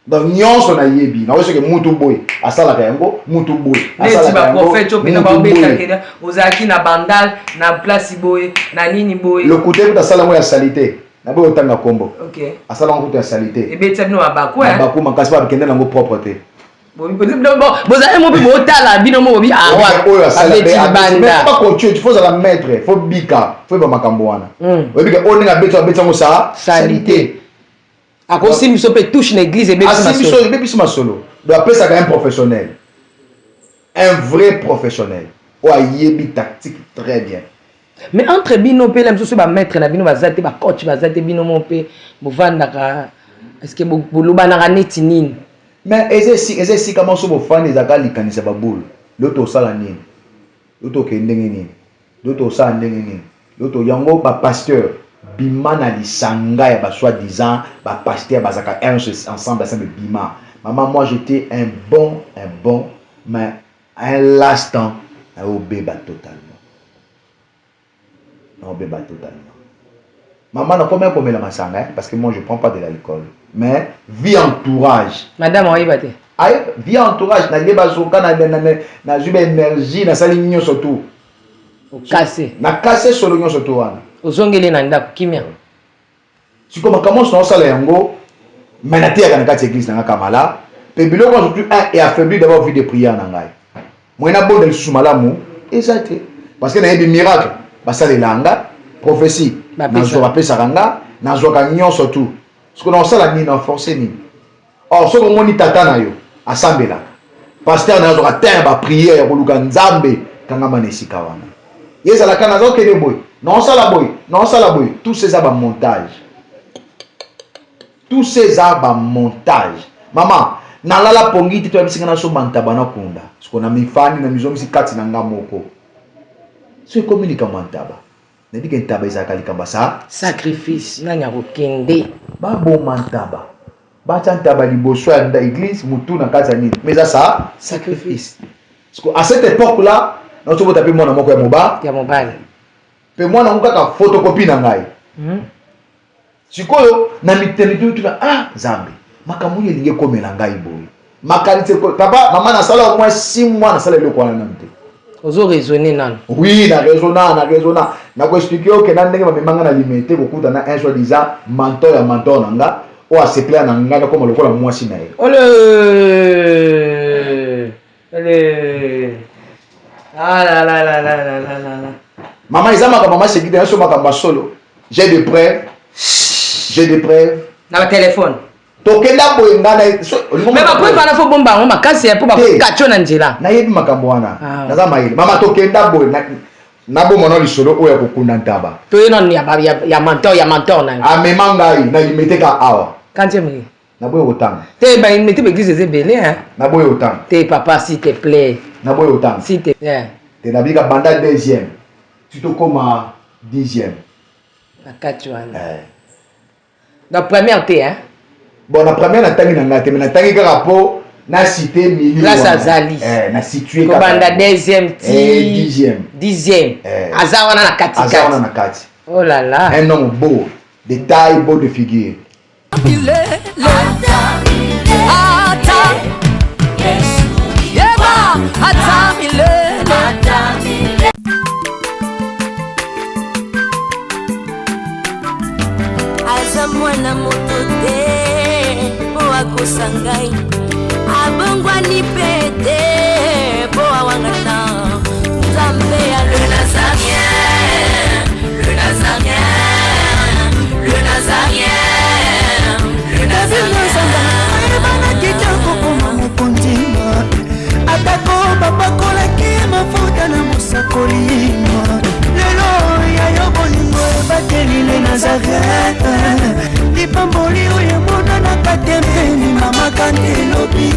S1: Donc nyonso nayebi nakoki soki mutu boye asalaka yango, mutu boye
S2: neti
S1: asalaka yango,
S2: baprophète oyo mpena
S1: mutu boye.
S2: baobetakela ozalaki na Bandal na place boye na nini boye.
S1: Lokuta ekuta asala yango ya salite, naboyi otanga nkombo. Asala yango kutu ya salite.
S2: Ebetisa bino mabaku.
S1: Mabaku makasi, bakende nango propre te.
S2: Bozali mo mpe botala bino mo bobi awa.
S1: Oyo asala
S2: babeti libanda.
S1: Bakotie, faut ozala maître, faut bika, faut yeba makambo wana. Oyebi ke oyo ndenge abeti, abeti yango sa
S2: salite, akosimbi biso mpe touche na église, ebebisi
S1: asimbi
S2: masolo.
S1: So ebebisi masolo. Donc apesaka un professionnel, un vrai professionnel oyo ayebi tactique très bien.
S2: Mais entre bino mpe, la mosusu bamaître na bino baza te, bacoach baza te, bino mo mpe bovandaka, est ce que bolobanaka neti nini?
S1: Mais eza esika moko bofandi, ezalaka likanisa babulu. Lelo tosala nini? Lelo tokende ndenge nini? Lelo tosala ndenge nini? Lelo to yango bapasteur bima na lisanga ya basoi-disant bapasteur, bazalaka un ensemble ensemble. Bima, mama. Moi, j'étais un bon, un bon, mais un last temps naobeba totalement, naobeba totalement. Mama, nakomi akomela masanga, hein, parce que moi, je prends pas de l'alcool, mais vie entourage.
S2: Madame oyeba te?
S1: Aye, vie entourage, nalie bazoka, nazwi baénergie, nasali nyonso tu.
S2: Okase.
S1: Nakase solo nyonso tu wana.
S2: Ozongeli na ndako kimia.
S1: Sikoyo makambo nyonso naosala yango, mais nateyaka na kati ya église na nga Kamala mpe biloko nyonso tu. Un et affaibli d'abord vie de prière na ngai, moye nabonda lisusu malamu eza te, parce que nayebi miracle basalela nga, prophétie
S2: Bapesa.
S1: nazwa, bapesaka nga, nazwaka nyonso tu. Sikoyo naosala nini? Na force nini? Or soki omoni tata na yo asambelaka, pasteur na yo azwaka temps ya baprière ya koluka Nzambe, kangama na esika wana. Ye ezalaka naza okende boye, naosala boye, naosala boye, tout eza bamontage, tout eza bamontage. Mama, nalala pongi te, toyebisi nga nasomba ntaba nakunda. Siko na mifandi na mizongisi kati na nga moko, so ekomi likambo ya ntaba, nayebi ke ntaba ezalaka likambo ya sa
S2: Sacrifice, nani akokende?
S1: Baboma ntaba, batya ntaba liboso ya église, mutu na kati ya nini, mais eza sa
S2: sacrifice.
S1: Parce que à cette époque là nazobota mpe mwana moko ya moba
S2: Ya mobali.
S1: Mpe mwana yango kaka photocopie na ngai. Sikoyo na mitemi tuna: ah Nzambe, makambo oyo elingi ekomela ngai boye, makanisi papa, mama, nasala au moins 6 mois, nasala eloko wana nanu te.
S2: Ozo raisonner nano.
S1: Oui, na raisonna, na raisonna, nakoexpliquer oke na ndenge bamemanga na Limete kokuta na un soi-disant mentor ya mentor na nga oyo asepela na ngai, nakoma lokola mwasi na ye.
S2: Ole ole, ah la la la la la la la la.
S1: Mama, eza makambo ma sécurité nyonso, makambo ya solo. J'ai des preuves, j'ai des preuves.
S2: Na batelefone.
S1: Tokenda boye, nga na
S2: Mais bapreuve wana, faut bomba yango makasi ya mpo bakokatio na nzela.
S1: Nayebi makambo wana.
S2: Ah.
S1: Naza mayele, mama. Tokenda boye, naboma na lisolo oyo ya kokunda ntaba.
S2: Toye nano ya mentor, ya mentor na yo.
S1: Amema ngai na Limete ka awa.
S2: Quantième?
S1: Naboyi kotanga.
S2: Te, balimete baeglise eza ebele, hein.
S1: Naboyi kotanga.
S2: Te papa, s'il te plaît.
S1: Naboyi kotanga.
S2: S'il te yeah.
S1: Te, nabika banda deuxième ti tokóma 10e.
S2: Na kati wana.
S1: Eh.
S2: Donc première te, hein?
S1: Bon, na première natangi na ngai te, mais natangi kaka mpo na cité milieu
S2: Place
S1: wana.
S2: azali.
S1: Eh, na situé kaka.
S2: Kobanda deuxième ti
S1: Eh, 10e.
S2: 10e.
S1: Eh.
S2: Aza wana na
S1: Aza wana
S2: katikati.
S1: na kati.
S2: Oh là là.
S1: Un homme beau de taille, beau de figure.
S3: Milele ata yeba, ata milele.
S5: Aza mwana moto te mpo akosa ngai, abongwani mpe te mpo awangana Nzambe ya
S3: Le Nazaréen, le Nazaréen, le Nazaréen, le Nazaréen.
S6: Ayebanaki te kokoma mokonzi, atako bapakolaki mafuta na mosakoli. Lelo ya yo bolingo ebateli le Nazareth, lipamboli oyo emonanaka te mpeni mama kante elobi.